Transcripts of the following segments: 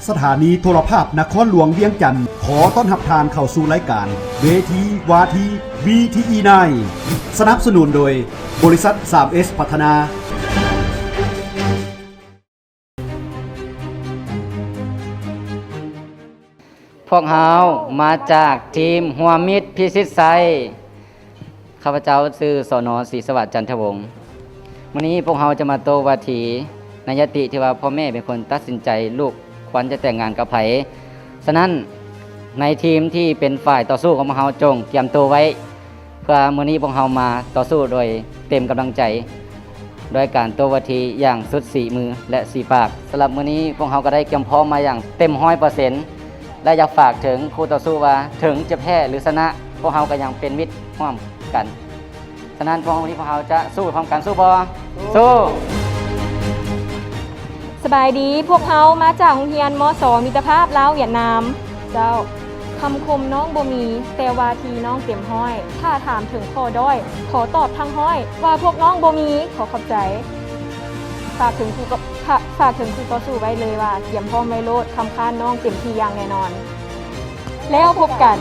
ສະຖານີໂທລະພາບນະຄອນຫຼວງວຽງຈັນ ຂໍຕ້ອນຮັບທ່ານເຂົ້າສູ່ລາຍການເວທີວາທີ ວີທີອີ ໃນ ສະໜັບສະໜູນໂດຍບໍລິສັດ ສາມເອສ ພັດທະນາ. ພວກເຮົາມາຈາກທີມຮ່ວມມິດພິຊິດໄຊ. ຂ້າພະເຈົ້າຊື່ ສນ ສີສະຫວັດ ຈັນທະວົງ. ມື້ນີ້ພວກເຮົາຈະມາໂຕ້ວາທີໃນຍະຕິທີ່ວ່າພໍ່ແມ່ເປັນຄົນຕັດສິນໃຈລູກຄວນຈະແຕ່ງງານກັບໃຜ. ສະນັ້ນ ໃນທີມທີ່ເປັນຝ່າຍຕໍ່ສູ້ຂອງພວກເຮົາ ຈົ່ງກຽມໂຕໄວ້ ເພື່ອມື້ນີ້ພວກເຮົາມາຕໍ່ສູ້ໂດຍເຕັມກຳລັງໃຈ ດ້ວຍການໂຕ້ວາທີຢ່າງສຸດສີມື ແລະ ສີປາກ. ສຳລັບມື້ນີ້ພວກເຮົາກໍໄດ້ກຽມພ້ອມມາຢ່າງເຕັມຮ້ອຍເປີເຊັນ ແລະ ຢາກຝາກເຖິງຄູ່ຕໍ່ສູ້ວ່າ ເຖິງຈະແພ້ ຫຼື ຊະນະ ພວກເຮົາກໍຍັງເປັນມິດຮ່ວມກັນ. ສະນັ້ນ ພວກມື້ນີ້ພວກເຮົາຈະສູ້ພ້ອມກັນ ສູ້ບໍ່? ສູ້! ສະບາຍດີ, ພວກເຮົາມາຈາກໂຮງຮຽນ ມສ ມິດຕະພາບລາວຫວຽດນາມ. ເຈົ້າ, ຄຳຄົມນ້ອງບໍ່ມີ, ແຕ່ວ່າທີ່ນ້ອງເຕັມຮ້ອຍ. ຖ້າຖາມເຖິງຂໍ້ດ້ອຍ, ຂໍຕອບທັງຮ້ອຍ ວ່າພວກນ້ອງບໍ່ມີ. ຂໍຂອບໃຈ. ຝາກເຖິງຄູ່ ຝາກເຖິງຄູ່ຕໍ່ສູ້ໄວ້ເລີຍວ່າ ກຽມພ້ອມໄວ້ໂລດ, ຄຳຄ້ານນ້ອງເຕັມທີ່ຢ່າງແນ່ນອນ. ແລ້ວພົບກັນ.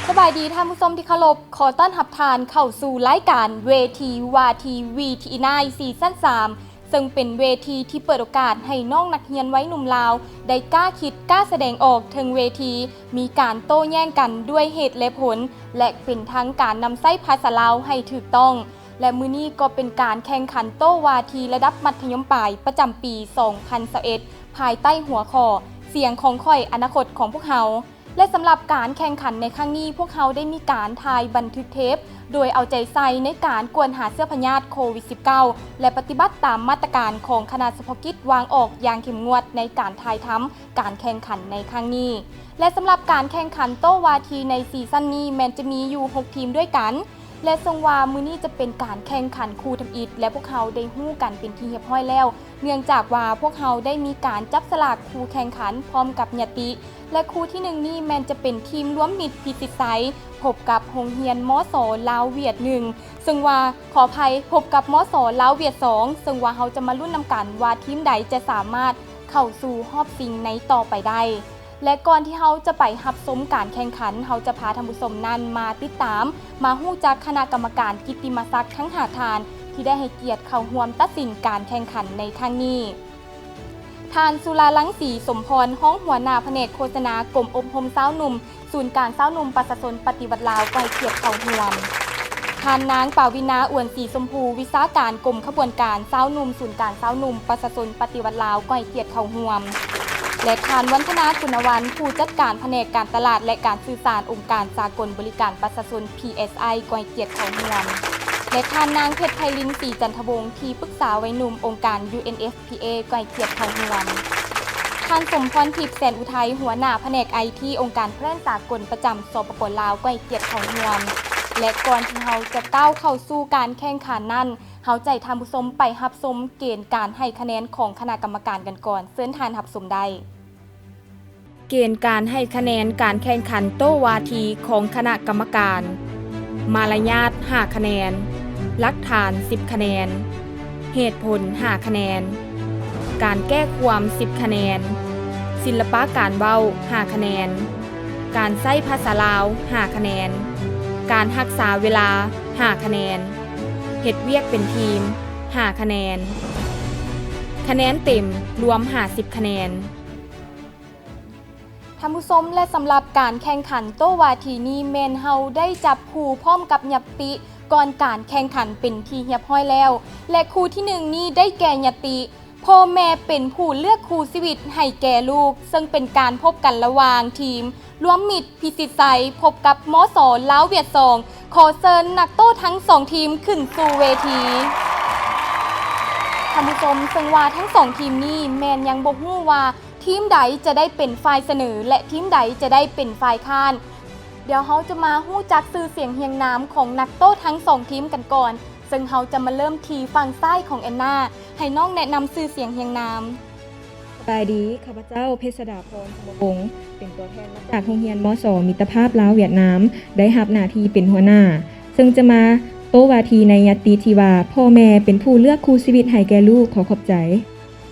ສະບາຍດີທ່ານຜູ້ຊົມທີ່ເຄົາລົບ, ຂໍຕ້ອນຮັບທ່ານເຂົ້າສູ່ລາຍການເວທີວາທີ ວີທີອີ ໃນ ຊີຊັນສາມ ເຊິ່ງເປັນເວທີທີ່ເປີດໂອກາດໃຫ້ນ້ອງນັກຮຽນໄວໜຸ່ມລາວໄດ້ກ້າຄິດ, ກ້າສະແດງອອກເທິງເວທີ, ມີການໂຕ້ແຍ້ງກັນດ້ວຍເຫດ ແລະ ຜົນ ແລະ ເປັນທາງການນຳໃຊ້ພາສາລາວໃຫ້ຖືກຕ້ອງ. ແລະ ມື້ນີ້ກໍເປັນການແຂ່ງຂັນໂຕ້ວາທີລະດັບມັດທະຍົມປາຍປະຈຳປີສອງພັນຊາວເອັດ ພາຍໃຕ້ຫົວຂໍ້ ສຽງຂອງຂ້ອຍ ອະນາຄົດຂອງພວກເຮົາ. ແລະ ສຳລັບການແຂ່ງຂັນໃນຄັ້ງນີ້, ພວກເຮົາໄດ້ມີການຖ່າຍບັນທຶກເທບ ໂດຍເອົາໃຈໃສ່ໃນການກວດຫາເຊື້ອພະຍາດໂຄວິດສິບເກົ້າ ແລະ ປະຕິບັດຕາມມາດຕະການຂອງຄະນະສະເພາະກິດວາງອອກຢ່າງເຂັ້ມງວດໃນການຖ່າຍທຳການແຂ່ງຂັນໃນຄັ້ງນີ້. ແລະ ສຳລັບການແຂ່ງຂັນໂຕ້ວາທີໃນຊີຊັນນີ້ ແມ່ນຈະມີຢູ່ຫົກທີມດ້ວຍກັນ. ແລະ ເຊິ່ງວ່າມື້ນີ້ຈະເປັນການແຂ່ງຂັນຄູ່ທຳອິດ ແລະ ພວກເຮົາໄດ້ຮູ້ກັນເປັນທີ່ຮຽບຮ້ອຍແລ້ວ, ເນື່ອງຈາກວ່າພວກເຮົາໄດ້ມີການຈັບສະຫຼາກຄູ່ແຂ່ງຂັນພ້ອມກັບຍະຕິ ແລະ ຄູ່ທີໜຶ່ງນີ້ແມ່ນຈະເປັນທີມລວມມິດພິຊິດໄຊ ພົບກັບໂຮງຮຽນ ມສ ລາວຫວຽດໜຶ່ງ ເຊິ່ງວ່າ, ຂໍອະໄພ, ພົບກັບ ມສ ລາວຫວຽດສອງ ເຊິ່ງວ່າເຮົາຈະມາລຸ້ນນຳກັນວ່າທີມໃດຈະສາມາດເຂົ້າສູ່ຮອບຊິງໃນຕໍ່ໄປໄດ້. ແລະ ກ່ອນທີ່ເຮົາຈະໄປຮັບຊົມການແຂ່ງຂັນ, ເຮົາຈະພາທ່ານຜູ້ຊົມນັ້ນມາຕິດຕາມ, ມາຮູ້ຈັກຄະນະກຳມະການກິດຕິມະສັກທັງຫ້າທ່ານ ທີ່ໄດ້ໃຫ້ກຽດເຂົ້າຮ່ວມຕັດສິນການແຂ່ງຂັນໃນຄັ້ງນີ້. ທ່ານ ສຸລາລັງສີ ສົມພອນ, ຮອງຫົວໜ້າພະແນກໂຄສະນາ ກົມອົບຮົມຊາວໜຸ່ມ ສູນກາງຊາວໜຸ່ມປະຊາຊົນປະຕິວັດລາວ ກໍໃຫ້ກຽດເຂົ້າຮ່ວມ. ທ່ານນາງ ປາວິນາ ອວນສີຊົມພູ, ວິຊາການກົມຂະບວນການຊາວໜຸ່ມ ສູນກາງຊາວໜຸ່ມປະຊາຊົນປະຕິວັດລາວ ກໍໃຫ້ກຽດເຂົ້າຮ່ວມ ແລະ ທ່ານ ວັນທະນາ ຄຸນນະວັນ, ຜູ້ຈັດການພະແນກການຕະຫຼາດ ແລະ ການສື່ສານ ອົງການສາກົນບໍລິການປະຊາຊົນ ພີເອສໄອ ກໍໃຫ້ກຽດເຂົ້າຮ່ວມ ແລະ ທ່ານນາງ ເພັດໄພລິນ ສີຈັນທະວົງ, ທີ່ປຶກສາໄວໜຸ່ມອົງການ ຢູເອັນເອັຟ ພີເອ ກໍໃຫ້ກຽດເຂົ້າຮ່ວມ. ທ່ານ ສົມພອນທິບ ແສນອຸໄທ, ຫົວໜ້າພະແນກໄອທີ ອົງການແພດສາກົນປະຈຳ ສປປ ລາວ ກໍໃຫ້ກຽດເຂົ້າຮ່ວມ ແລະ ກ່ອນທີ່ເຮົາຈະກ້າວເຂົ້າສູ່ການແຂ່ງຂັນນັ້ນ, ເຮົາຈະໃຫ້ທ່ານຜູ້ຊົມໄປຮັບຊົມເກນການໃຫ້ຄະແນນຂອງຄະນະກຳມະການກັນກ່ອນ. ເຊີນທ່ານຮັບຊົມໄດ້. ເກນການໃຫ້ຄະແນນການແຂ່ງຂັນໂຕ້ວາທີຂອງຄະນະກຳມະການ. ມາລະຍາດ ຫ້າຄະແນນ, ຫຼັກຖານ ສິບຄະແນນ, ເຫດຜົນ ຫ້າຄະແນນ, ການແກ້ຄວາມ ສິບຄະແນນ, ສິນລະປະການເວົ້າ ຫ້າຄະແນນ, ການໃຊ້ພາສາລາວ ຫ້າຄະແນນ, ການຮັກສາເວລາ ຫ້າຄະແນນ, ເຮັດວຽກເປັນທີມ ຫ້າຄະແນນ, ຄະແນນເຕັມລວມ ຫ້າສິບຄະແນນ. ທ່ານຜູ້ຊົມ ແລະ ສຳລັບການແຂ່ງຂັນໂຕ້ວາທີນີ້ ແມ່ນເຮົາໄດ້ຈັບຄູ່ພ້ອມກັບຍະຕິກ່ອນການແຂ່ງຂັນເປັນທີ່ຮຽບຮ້ອຍແລ້ວ ແລະ ຄູ່ທີໜຶ່ງນີ້ໄດ້ແກ່ຍະຕິ ພໍ່ແມ່ເປັນຜູ້ເລືອກຄູ່ຊີວິດໃຫ້ແກ່ລູກ, ເຊິ່ງເປັນການພົບກັນລະຫວ່າງທີມລວມມິດພິຊິດໄຊ ພົບກັບ ມສ ລາວຫວຽດສອງ. ຂໍເຊີນນັກໂຕ້ທັງສອງທີມຂຶ້ນສູ່ເວທີ. ທ່ານຜູ້ຊົມ, ເຊິ່ງວ່າທັງສອງທີມນີ້ແມ່ນຍັງບໍ່ຮູ້ວ່າ ທີມໃດຈະໄດ້ເປັນຝ່າຍສະເໜີ ແລະ ທີມໃດຈະໄດ້ເປັນຝ່າຍຄ້ານ. ດຽວເຮົາຈະມາຮູ້ຈັກຊື່ສຽງຮຽງນາມຂອງນັກໂຕ້ທັງສອງທີມກັນກ່ອນ, ເຊິ່ງເຮົາຈະມາເລີ່ມທີ່ຝັ່ງຊ້າຍຂອງແອນນາ, ໃຫ້ນ້ອງແນະນຳຊື່ສຽງຮຽງນາມ. ສະບາຍດີ, ຂ້າພະເຈົ້າ ເພັດສະດາພອນ ສຸມະວົງ, ເປັນຕົວແທນມາຈາກໂຮງຮຽນ ມສ ມິດຕະພາບລາວຫວຽດນາມ, ໄດ້ຮັບໜ້າທີ່ເປັນຫົວໜ້າ. ຊຶ່ງຈະມາໂຕ້ວາທີໃນຍະຕິທີ່ວ່າ ພໍ່ແມ່ເປັນຜູ້ເລືອກຄູ່ຊີວິດໃຫ້ແກ່ລູກ. ຂໍຂອບໃຈ.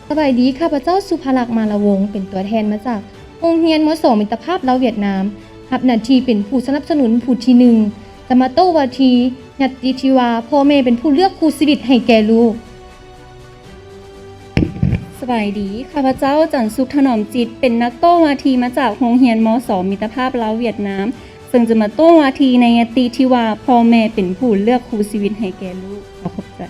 ສະບາຍດີ, ຂ້າພະເຈົ້າ ສຸພາລັກ ມາລະວົງ ເປັນຕົວແທນມາຈາກໂຮງຮຽນ ມສ ມິດຕະພາບລາວຫວຽດນາມ, ຮັບໜ້າທີ່ເປັນຜູ້ສະໜັບສະໜູນຜູ້ທີໜຶ່ງ ຈະມາໂຕ້ວາທີຍະຕິທີ່ວ່າ ພໍ່ແມ່ເປັນຜູ້ເລືອກຄູ່ຊີວິດໃຫ້ແກ່ລູກ. ສະບາຍດີ, ຂ້າພະເຈົ້າ ຈັນສຸກ ຖະໜອມຈິດ ເປັນນັກໂຕ້ວາທີມາຈາກໂຮງຮຽນ ມສ ມິດຕະພາບລາວຫວຽດນາມ, ເຊິ່ງຈະມາໂຕ້ວາທີໃນຍະຕິທີ່ວ່າ ພໍ່ແມ່ເປັນຜູ້ເລືອກຄູ່ຊີວິດໃຫ້ແກ່ລູກ. ຂໍຂອບໃຈ.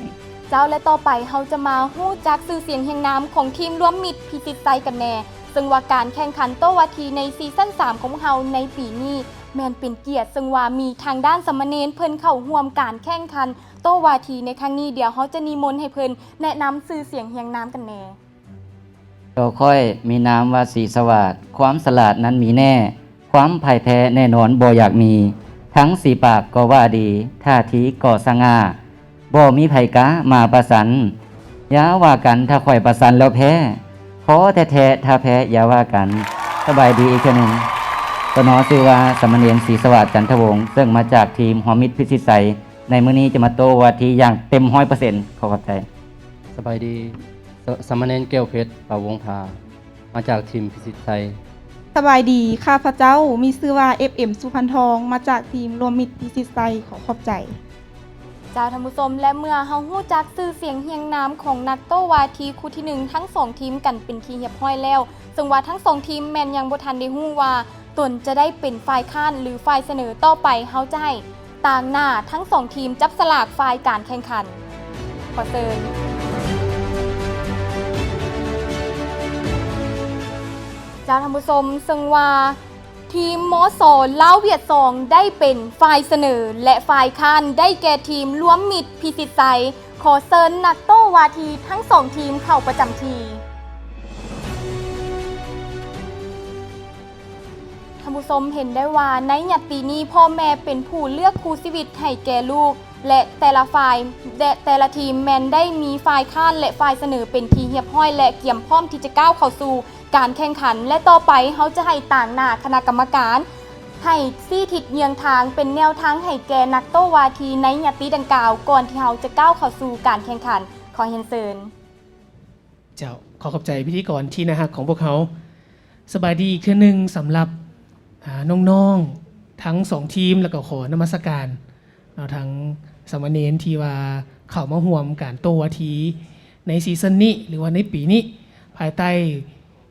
ເຈົ້າ ແລະ ຕໍ່ໄປເຮົາຈະມາຮູ້ຈັກຊື່ສຽງຮຽງນາມຂອງທີມລວມມິດພິຊິດໄຊກັນແດ່, ເຊິ່ງວ່າການແຂ່ງຂັນໂຕ້ວາທີໃນຊີຊັນສາມຂອງເຮົາໃນປີນີ້ ແມ່ນເປັນກຽດ, ເຊິ່ງວ່າມີທາງດ້ານສາມະເນນເພິ່ນເຂົ້າຮ່ວມການແຂ່ງຂັນ ໂຕ້ວາທີໃນຄັ້ງນີ້. ດຽວເຮົາຈະນິມົນໃຫ້ເພິ່ນແນະນຳຊື່ສຽງຮຽງນາມກັນແດ່. ໂຕຂ້ອຍມີນາມວ່າສີສະຫວາດ, ຄວາມສະຫຼາດນັ້ນມີແນ່, ຄວາມພ່າຍແພ້ແນ່ນອນບໍ່ຢາກມີ, ທັງສີ່ປາກກໍວ່າດີ, ທ່າທີກໍສະຫງ່າ, ບໍ່ມີໃຜກ້າມາປະຊັນ, ຢ່າວ່າກັນຖ້າຂ້ອຍປະຊັນແລ້ວແພ້, ຂໍແທ້ໆ ຖ້າແພ້ຢ່າວ່າກັນ. ສະບາຍດີອີກເທື່ອໜຶ່ງ, ໂຕນ້ອຍຊື່ວ່າສາມະເນນ ສີສະຫວາດ ຈັນທະວົງ, ເຊິ່ງມາຈາກທີມຮວມມິດພິຊິດໄຊ. ໃນມື້ນີ້ຈະມາໂຕ້ວາທີຢ່າງເຕັມຮ້ອຍເປີເຊັນ. ຂໍຂອບໃຈ. ສະບາຍດີ, ສະ ສາມະເນນ ແກ້ວເພັດ ປາວົງພາ, ມາຈາກທີມພິຊິດໄຊ. ສະບາຍດີ, ຂ້າພະເຈົ້າມີຊື່ວ່າ ເອັຟເອັມ ສຸພັນທອງ, ມາຈາກທີມລວມມິດພິຊິດໄຊ. ຂໍຂອບໃຈ. ເຈົ້າ ທ່ານຜູ້ຊົມ, ແລະ ເມື່ອເຮົາຮູ້ຈັກຊື່ສຽງຮຽງນາມຂອງນັກໂຕ້ວາທີຄູ່ທີໜຶ່ງທັງສອງທີມກັນເປັນທີ່ຮຽບຮ້ອຍແລ້ວ, ເຊິ່ງວ່າທັງສອງທີມແມ່ນຍັງບໍ່ທັນໄດ້ຮູ້ວ່າ ຕົນຈະໄດ້ເປັນຝ່າຍຄ້ານ ຫຼື ຝ່າຍສະເໜີ. ຕໍ່ໄປເຮົາຈະໃຫ້ຕາງໜ້າທັງສອງທີມຈັບສະຫຼາກຝ່າຍການແຂ່ງຂັນ. ຂໍເຊີນ. ເຈົ້າ ທ່ານຜູ້ຊົມ, ເຊິ່ງວ່າທີມ ມສ ລາວຫວຽດສອງ ໄດ້ເປັນຝ່າຍສະເໜີ ແລະ ຝ່າຍຄ້ານໄດ້ແກ່ທີມລວມມິດພິຊິດໄຊ. ຂໍເຊີນນັກໂຕ້ວາທີທັງສອງທີມເຂົ້າປະຈຳທີ່. ທ່ານຜູ້ຊົມເຫັນໄດ້ວ່າໃນຍະຕິນີ້ ພໍ່ແມ່ເປັນຜູ້ເລືອກຄູ່ຊີວິດໃຫ້ແກ່ລູກ ແລະ ແຕ່ລະຝ່າຍ ແລະ ແຕ່ລະທີມແມ່ນໄດ້ມີຝ່າຍຄ້ານ ແລະ ຝ່າຍສະເໜີເປັນທີ່ຮຽບຮ້ອຍ ແລະ ກຽມພ້ອມທີ່ຈະກ້າວເຂົ້າສູ່ການແຂ່ງຂັນ. ແລະ ຕໍ່ໄປເຮົາຈະໃຫ້ຕາງໜ້າຄະນະກຳມະການ ໃຫ້ຊີ້ທິດເຍືອງທາງເປັນແນວທາງໃຫ້ແກ່ນັກໂຕ້ວາທີໃນຍະຕິດັ່ງກ່າວ ກ່ອນທີ່ເຮົາຈະກ້າວເຂົ້າສູ່ການແຂ່ງຂັນ. ຂໍຮຽນເຊີນ. ເຈົ້າ, ຂໍຂອບໃຈພິທີກອນທີ່ໜ້າຮັກຂອງພວກເຮົາ. ສະບາຍດີອີກເທື່ອໜຶ່ງສຳລັບ ອາ ນ້ອງໆທັງສອງທີມ, ແລ້ວກໍຂໍນະມັດສະການເນາະ ທັງສາມະເນນທີ່ວ່າເຂົ້າມາຮ່ວມການໂຕ້ວາທີໃນຊີຊັນນີ້ ຫຼືວ່າໃນປີນີ້ ພາຍໃຕ້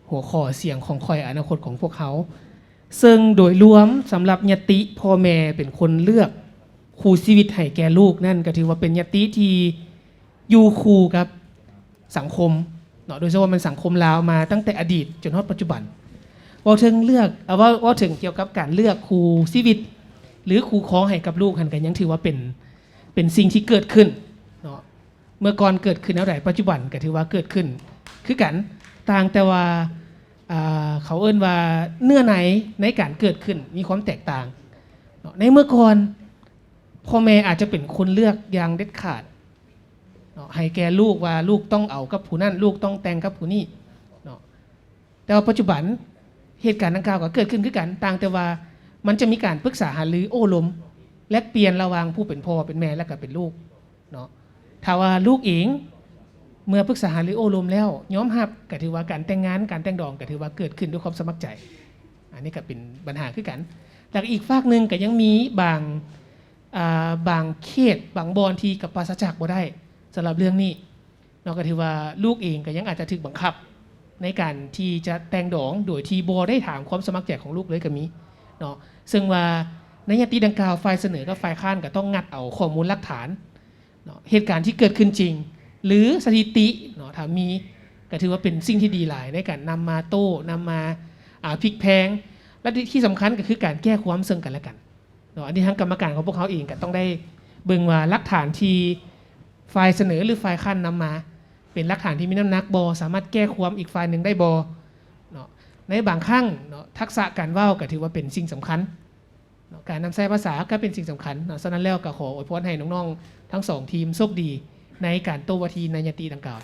ຫົວຂໍ້ສຽງຂອງຂ້ອຍ ອະນາຄົດຂອງພວກເຮົາ. ເຊິ່ງໂດຍລວມສຳລັບຍະຕິພໍ່ແມ່ເປັນຄົນເລືອກຄູ່ຊີວິດໃຫ້ແກ່ລູກນັ້ນ ກໍຖືວ່າເປັນຍະຕິທີ່ຢູ່ຄູ່ກັບສັງຄົມເນາະ, ໂດຍສະເພາະແມ່ນສັງຄົມລາວມາຕັ້ງແຕ່ອະດີດຈົນຮອດປັດຈຸບັນ. ເວົ້າເຖິງເລືອກ ເອີ ເວົ້າ ເວົ້າເຖິງກ່ຽວກັບການເລືອກຄູ່ຊີວິດ ຫຼື ຄູ່ຄອງໃຫ້ກັບລູກຫັ້ນ ກໍຍັງຖືວ່າເປັນ ເປັນສິ່ງທີ່ເກີດຂຶ້ນເນາະ. ເມື່ອກ່ອນເກີດຂຶ້ນແນວໃດ ປັດຈຸບັນກໍຖືວ່າເກີດຂຶ້ນຄືກັນ, ຕ່າງແຕ່ວ່າ ອ່າ ເຂົາເອີ້ນວ່າເນື້ອໃນໃນການເກີດຂຶ້ນມີຄວາມແຕກຕ່າງເນາະ. ໃນເມື່ອກ່ອນ ພໍ່ແມ່ອາດຈະເປັນຄົນເລືອກຢ່າງເດັດຂາດເນາະ ໃຫ້ແກ່ລູກວ່າລູກຕ້ອງເອົາກັບຜູ້ນັ້ນ ລູກຕ້ອງແຕ່ງກັບຜູ້ນີ້ເນາະ. ແຕ່ວ່າປັດຈຸບັນເຫດການດັ່ງກ່າວກໍເກີດຂຶ້ນຄືກັນ, ຕ່າງແຕ່ວ່າມັນຈະມີການປຶກສາຫາລືໂອ້ລົມແລກປ່ຽນລະຫວ່າງຜູ້ເປັນພໍ່ເປັນແມ່ ແລະ ກໍເປັນລູກເນາະ. ຖ້າວ່າລູກເອງເມື່ອປຶກສາຫາລືໂອ້ລົມແລ້ວຍອມຮັບ ກໍຖືວ່າການແຕ່ງງານ ການແຕ່ງດອງກໍຖືວ່າເກີດຂຶ້ນດ້ວຍຄວາມສະໝັກໃຈ. ອັນນີ້ກໍເປັນບັນຫາຄືກັນ. ແລ້ວກໍອີກຟາກໜຶ່ງກໍຍັງມີບາງ ອ່າ ບາງເຂດບາງບ່ອນທີ່ກໍປາສະຈາກບໍ່ໄດ້ສຳລັບເລື່ອງນີ້ເນາະ. ກໍຖືວ່າລູກເອງກໍຍັງອາດຈະຖືກບັງຄັບໃນການທີ່ຈະແຕ່ງດອງໂດຍທີ່ບໍ່ໄດ້ຖາມຄວາມສະໝັກໃຈຂອງລູກເລີຍກໍມີເນາະ. ເຊິ່ງວ່າໃນຍະຕິດັ່ງກ່າວ ຝ່າຍສະເໜີກັບຝ່າຍຄ້ານກໍຕ້ອງງັດເອົາຂໍ້ມູນຫຼັກຖານເນາະ ເຫດການທີ່ເກີດຂຶ້ນຈິງ ຫຼື ສະຖິຕິເນາະ ຖ້າມີ ກໍຖືວ່າເປັນສິ່ງທີ່ດີຫຼາຍໃນການນຳມາໂຕ້ ນຳມາ ອ່າ ພິກແພງ ແລະ ທີ່ ທີ່ສຳຄັນກໍຄືການແກ້ຄວາມເຊິ່ງກັນແລະກັນ. ເນາະ ອັນນີ້ທາງກຳມະການຂອງພວກເຮົາເອງກໍຕ້ອງໄດ້ເບິ່ງວ່າຫຼັກຖານທີ່ຝ່າຍສະເໜີ ຫຼື ຝ່າຍຄ້ານນຳມາ ເປັນຫຼັກຖານທີ່ມີນ້ຳໜັກບໍ່, ສາມາດແກ້ຄວາມອີກຝ່າຍໜຶ່ງໄດ້ບໍ່ເນາະ. ໃນບາງຄັ້ງເນາະ ທັກສະການເວົ້າກໍຖືວ່າເປັນສິ່ງສຳຄັນເນາະ, ການນຳໃຊ້ພາສາກໍເປັນສິ່ງສຳຄັນເນາະ. ສະນັ້ນແລ້ວກໍຂໍອວຍພອນໃຫ້ນ້ອງໆທັງສອງທີມໂຊກດີ ໃນການໂຕ້ວາທີໃນຍະຕິດັ່ງກ່າວ.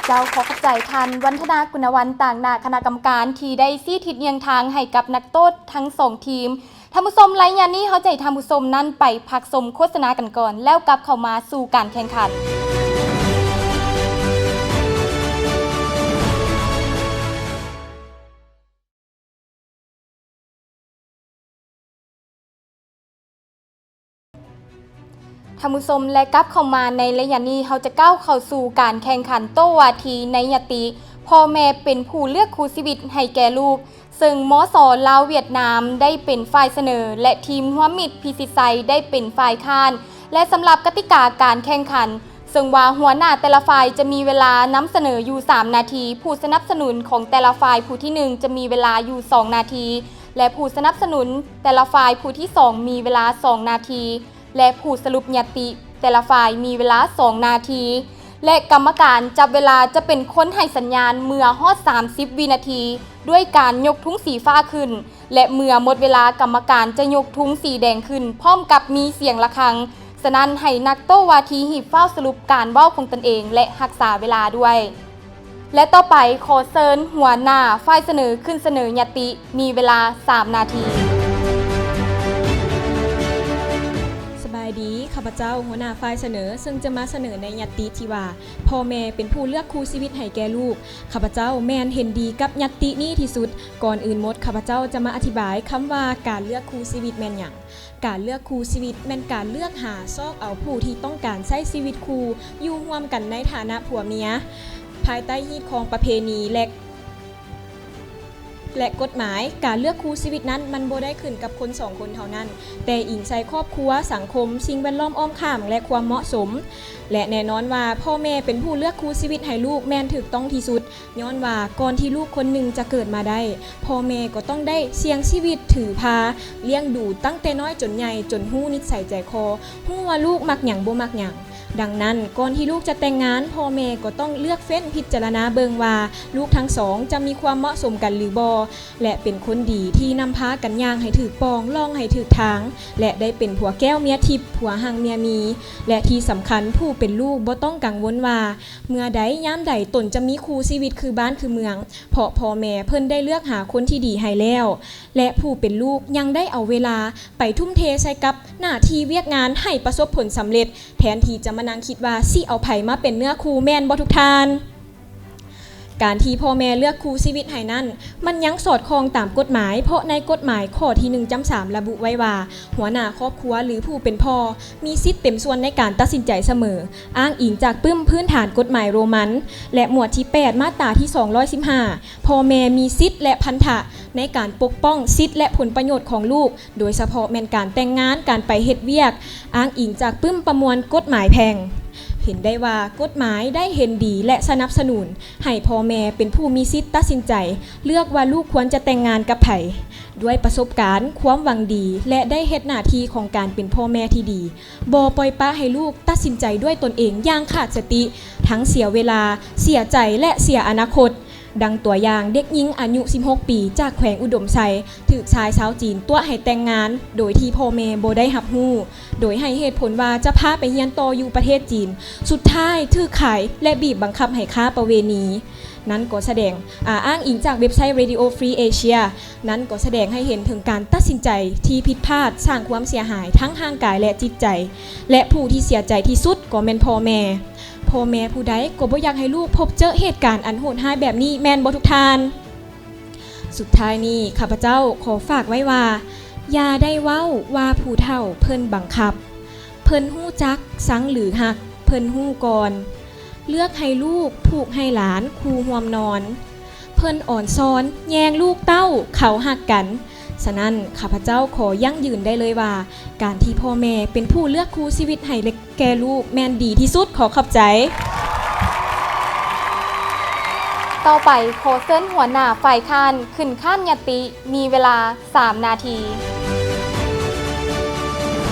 ເຈົ້າ ຂໍຂອບໃຈທ່ານ ວັນທະນາ ກຸນນະວັນ ຕາງໜ້າຄະນະກຳມະການ ທີ່ໄດ້ຊີ້ທິດເຍືອງທາງໃຫ້ກັບນັກໂຕ້ທັງສອງທີມ. ທ່ານຜູ້ຊົມ, ໄລຍະນີ້ເຮົາຈະໃຫ້ທ່ານຜູ້ຊົມນັ້ນໄປພັກຊົມໂຄສະນາກັນກ່ອນ ແລ້ວກັບເຂົ້າມາສູ່ການແຂ່ງຂັນ. ທ່ານຜູ້ຊົມ ແລະ ກັບເຂົ້າມາໃນໄລຍະນີ້, ເຮົາຈະກ້າວເຂົ້າສູ່ການແຂ່ງຂັນໂຕ້ວາທີໃນຍະຕິ ພໍ່ແມ່ເປັນຜູ້ເລືອກຄູ່ຊີວິດໃຫ້ແກ່ລູກ, ເຊິ່ງ ມສ ລາວຫວຽດນາມ ໄດ້ເປັນຝ່າຍສະເໜີ ແລະ ທີມຮ່ວມມິດພິຊິດໄຊ ໄດ້ເປັນຝ່າຍຄ້ານ ແລະ ສຳລັບກະຕິກາການແຂ່ງຂັນ ເຊິ່ງວ່າຫົວໜ້າແຕ່ລະຝ່າຍຈະມີເວລານຳສະເໜີຢູ່ສາມນາທີ, ຜູ້ສະໜັບສະໜູນຂອງແຕ່ລະຝ່າຍຜູ້ທີໜຶ່ງຈະມີເວລາຢູ່ສອງນາທີ ແລະ ຜູ້ສະໜັບສະໜູນແຕ່ລະຝ່າຍຜູ້ທີສອງມີເວລາສອງນາທີ ແລະ ຜູ້ສະຫຼຸບຍະຕິແຕ່ລະຝ່າຍມີເວລາສອງນາທີ ແລະ ກຳມະການຈັບເວລາຈະເປັນຄົນໃຫ້ສັນຍານເມື່ອຮອດສາມສິບວິນາທີ ດ້ວຍການຍົກທຸງສີຟ້າຂຶ້ນ ແລະ ເມື່ອໝົດເວລາ ກຳມະການຈະຍົກທຸງສີແດງຂຶ້ນ ພ້ອມກັບມີສຽງລະຄັງ. ສະນັ້ນ ໃຫ້ນັກໂຕ້ວາທີຮີບຟ້າວສະຫຼຸບການເວົ້າຂອງຕົນເອງ ແລະ ຮັກສາເວລາດ້ວຍ. ແລະ ຕໍ່ໄປຂໍເຊີນຫົວໜ້າຝ່າຍສະເໜີຂຶ້ນສະເໜີຍະຕິ ມີເວລາສາມນາທີ. ສະບາຍດີ, ຂ້າພະເຈົ້າຫົວໜ້າຝ່າຍສະເໜີ ເຊິ່ງຈະມາສະເໜີໃນຍະຕິທີ່ວ່າ ພໍ່ແມ່ເປັນຜູ້ເລືອກຄູ່ຊີວິດໃຫ້ແກ່ລູກ. ຂ້າພະເຈົ້າແມ່ນເຫັນດີກັບຍະຕິນີ້ທີ່ສຸດ. ກ່ອນອື່ນໝົດ ຂ້າພະເຈົ້າຈະມາອະທິບາຍຄຳວ່າການເລືອກຄູ່ຊີວິດແມ່ນຫຍັງ. ການເລືອກຄູ່ຊີວິດແມ່ນການເລືອກຫາຊອກເອົາຜູ້ທີ່ຕ້ອງການໃຊ້ຊີວິດຄູ່ຢູ່ຮ່ວມກັນໃນຖານະຜົວເມຍ ພາຍໃຕ້ຮີດຄອງປະເພນີ ແລະ ແລະ ກົດໝາຍ. ການເລືອກຄູ່ຊີວິດນັ້ນມັນບໍ່ໄດ້ຂຶ້ນກັບຄົນສອງຄົນເທົ່ານັ້ນ, ແຕ່ອີງໃສ່ຄອບຄົວ, ສັງຄົມ, ສິ່ງແວດລ້ອມອ້ອມຂ້າງ ແລະ ຄວາມເໝາະສົມ. ແລະ ແນ່ນອນວ່າພໍ່ແມ່ເປັນຜູ້ເລືອກຄູ່ຊີວິດໃຫ້ລູກແມ່ນຖືກຕ້ອງທີ່ສຸດ. ຍ້ອນວ່າກ່ອນທີ່ລູກຄົນໜຶ່ງຈະເກີດມາໄດ້, ພໍ່ແມ່ກໍຕ້ອງໄດ້ສ່ຽງຊີວິດຖືພາລ້ຽງດູຕັ້ງແຕ່ນ້ອຍຈົນໃຫຍ່, ຈົນຮູ້ນິດໄສໃຈຄໍ, ຮູ້ວ່າລູກມັກຫຍັງບໍ່ມັກຫຍັງ. ດັ່ງນັ້ນ, ກ່ອນທີ່ລູກຈະແຕ່ງງານ, ພໍ່ແມ່ກໍຕ້ອງເລືອກເຟ້ນພິຈາລະນາເບິ່ງວ່າລູກທັງສອງຈະມີຄວາມເໝາະສົມກັນຫຼືບໍ່ ແລະ ເປັນຄົນດີທີ່ນຳພາກັນຍ່າງໃຫ້ຖືກປ່ອງ, ລ່ອງໃຫ້ຖືກທາງ ແລະ ໄດ້ເປັນຜົວແກ້ວເມຍທິບ, ຜົວຮັ່ງເມຍມີ ແລະ ທີ່ສຳຄັນ, ຜູ້ເປັນລູກບໍ່ຕ້ອງກັງວົນວ່າ ເມື່ອໃດຍາມໃດຕົນຈະມີຄູ່ຊີວິດຄືບ້ານຄືເມືອງ, ເພາະພໍ່ແມ່ເພິ່ນໄດ້ເລືອກຫາຄົນທີ່ດີໃຫ້ແລ້ວ ແລະ ຜູ້ເປັນລູກຍັງໄດ້ເອົາເວລາໄປທຸ່ມເທໃສ່ກັບໜ້າທີ່ວຽກງານໃຫ້ປະສົບຜົນສຳເລັດ, ແທນທີ່ຈະມານັ່ງຄິດວ່າຊິເອົາໃຜມາເປັນເນື້ອຄູ່, ແມ່ນບໍ່ທຸກທ່ານ? ການທີ່ພໍ່ແມ່ເລືອກຄູ່ຊີວິດໃຫ້ນັ້ນ, ມັນຍັງສອດຄ່ອງຕາມກົດໝາຍ, ເພາະໃນກົດໝາຍຂໍ້ທີໜຶ່ງຈ້ຳສາມລະບຸໄວ້ວ່າ ຫົວໜ້າຄອບຄົວ ຫຼື ຜູ້ເປັນພໍ່ ມີສິດເຕັມສ່ວນໃນການຕັດສິນໃຈສະເໝີ. ອ້າງອີງຈາກປຶ້ມພື້ນຖານກົດໝາຍໂຣມັນ ແລະ ໝວດທີແປດ ມາດຕາທີສອງຮ້ອຍສິບຫ້າ, ພໍ່ແມ່ມີສິດ ແລະ ພັນທະໃນການປົກປ້ອງສິດ ແລະ ຜົນປະໂຫຍດຂອງລູກ, ໂດຍສະເພາະແມ່ນການແຕ່ງງານ, ການໄປເຮັດວຽກ, ອ້າງອີງຈາກປຶ້ມປະມວນກົດໝາຍແພ່ງ. ເຫັນໄດ້ວ່າກົດໝາຍໄດ້ເຫັນດີ ແລະ ສະໜັບສະໜູນໃຫ້ພໍ່ແມ່ເປັນຜູ້ມີສິດຕັດສິນໃຈເລືອກວ່າລູກຄວນຈະແຕ່ງງານກັບໃຜ, ດ້ວຍປະສົບການ, ຄວາມຫວັງດີ ແລະ ໄດ້ເຮັດໜ້າທີ່ຂອງການເປັນພໍ່ແມ່ທີ່ດີ, ບໍ່ປ່ອຍປະໃຫ້ລູກຕັດສິນໃຈດ້ວຍຕົນເອງຢ່າງຂາດສະຕິ, ທັງເສຍເວລາ, ເສຍໃຈ ແລະ ເສຍອະນາຄົດ. ດັ່ງຕົວຢ່າງ, ເດັກຍິງອາຍຸສິບຫົກປີ ຈາກແຂວງອຸດົມໄຊ ຖືກຊາຍຊາວຈີນຕົວະໃຫ້ແຕ່ງງານ ໂດຍທີ່ພໍ່ແມ່ບໍ່ໄດ້ຮັບຮູ້, ໂດຍໃຫ້ເຫດຜົນວ່າຈະພາໄປຮຽນຕໍ່ຢູ່ປະເທດຈີນ, ສຸດທ້າຍຖືກຂາຍ ແລະ ບີບບັງຄັບໃຫ້ຄ້າປະເວນີ. ນັ້ນກໍສະແດງ, ອາ, ອ້າງອີງຈາກເວັບໄຊ Radio Free Asia, ນັ້ນກໍສະແດງໃຫ້ເຫັນເຖິງການຕັດສິນໃຈທີ່ຜິດພາດ, ສ້າງຄວາມເສຍຫາຍທັງຮ່າງກາຍ ແລະ ຈິດໃຈ, ແລະ ຜູ້ທີ່ເສຍໃຈທີ່ສຸດກໍແມ່ນພໍ່ແມ່. ພໍ່ແມ່ຜູ້ໃດກໍບໍ່ຢາກໃຫ້ລູກພົບເຈິເຫດການອັນໂຫດຮ້າຍແບບນີ້, ແມ່ນບໍ່ທຸກທ່ານ? ສຸດທ້າຍນີ້ ຂ້າພະເຈົ້າຂໍຝາກໄວ້ວ່າ ຢ່າໄດ້ເວົ້າວ່າຜູ້ເຖົ້າເພິ່ນບັງຄັບ, ເພິ່ນຮູ້ຈັກຊັງຫຼືຮັກ, ເພິ່ນຮູ້ກ່ອນ. ເລືອກໃຫ້ລູກຜູກໃຫ້ຫຼານຄູ່ຮ່ວມນອນ, ເພິ່ນອອນຊອນແຍງລູກເຕົ້າເຂົາຮັກກັນ. ສະນັ້ນ ຂ້າພະເຈົ້າຂໍຢັ້ງຢືນໄດ້ເລີຍວ່າ ການທີ່ພໍ່ແມ່ເປັນຜູ້ເລືອກຄູ່ຊີວິດໃຫ້ແກ່ລູກແມ່ນດີທີ່ສຸດ. ຂໍຂອບໃຈ. ຕໍ່ໄປ ຂໍເຊີນຫົວໜ້າຝ່າຍຄ້ານຂຶ້ນຄ້ານຍະຕິ, ມີເວລາສາມນາທີ.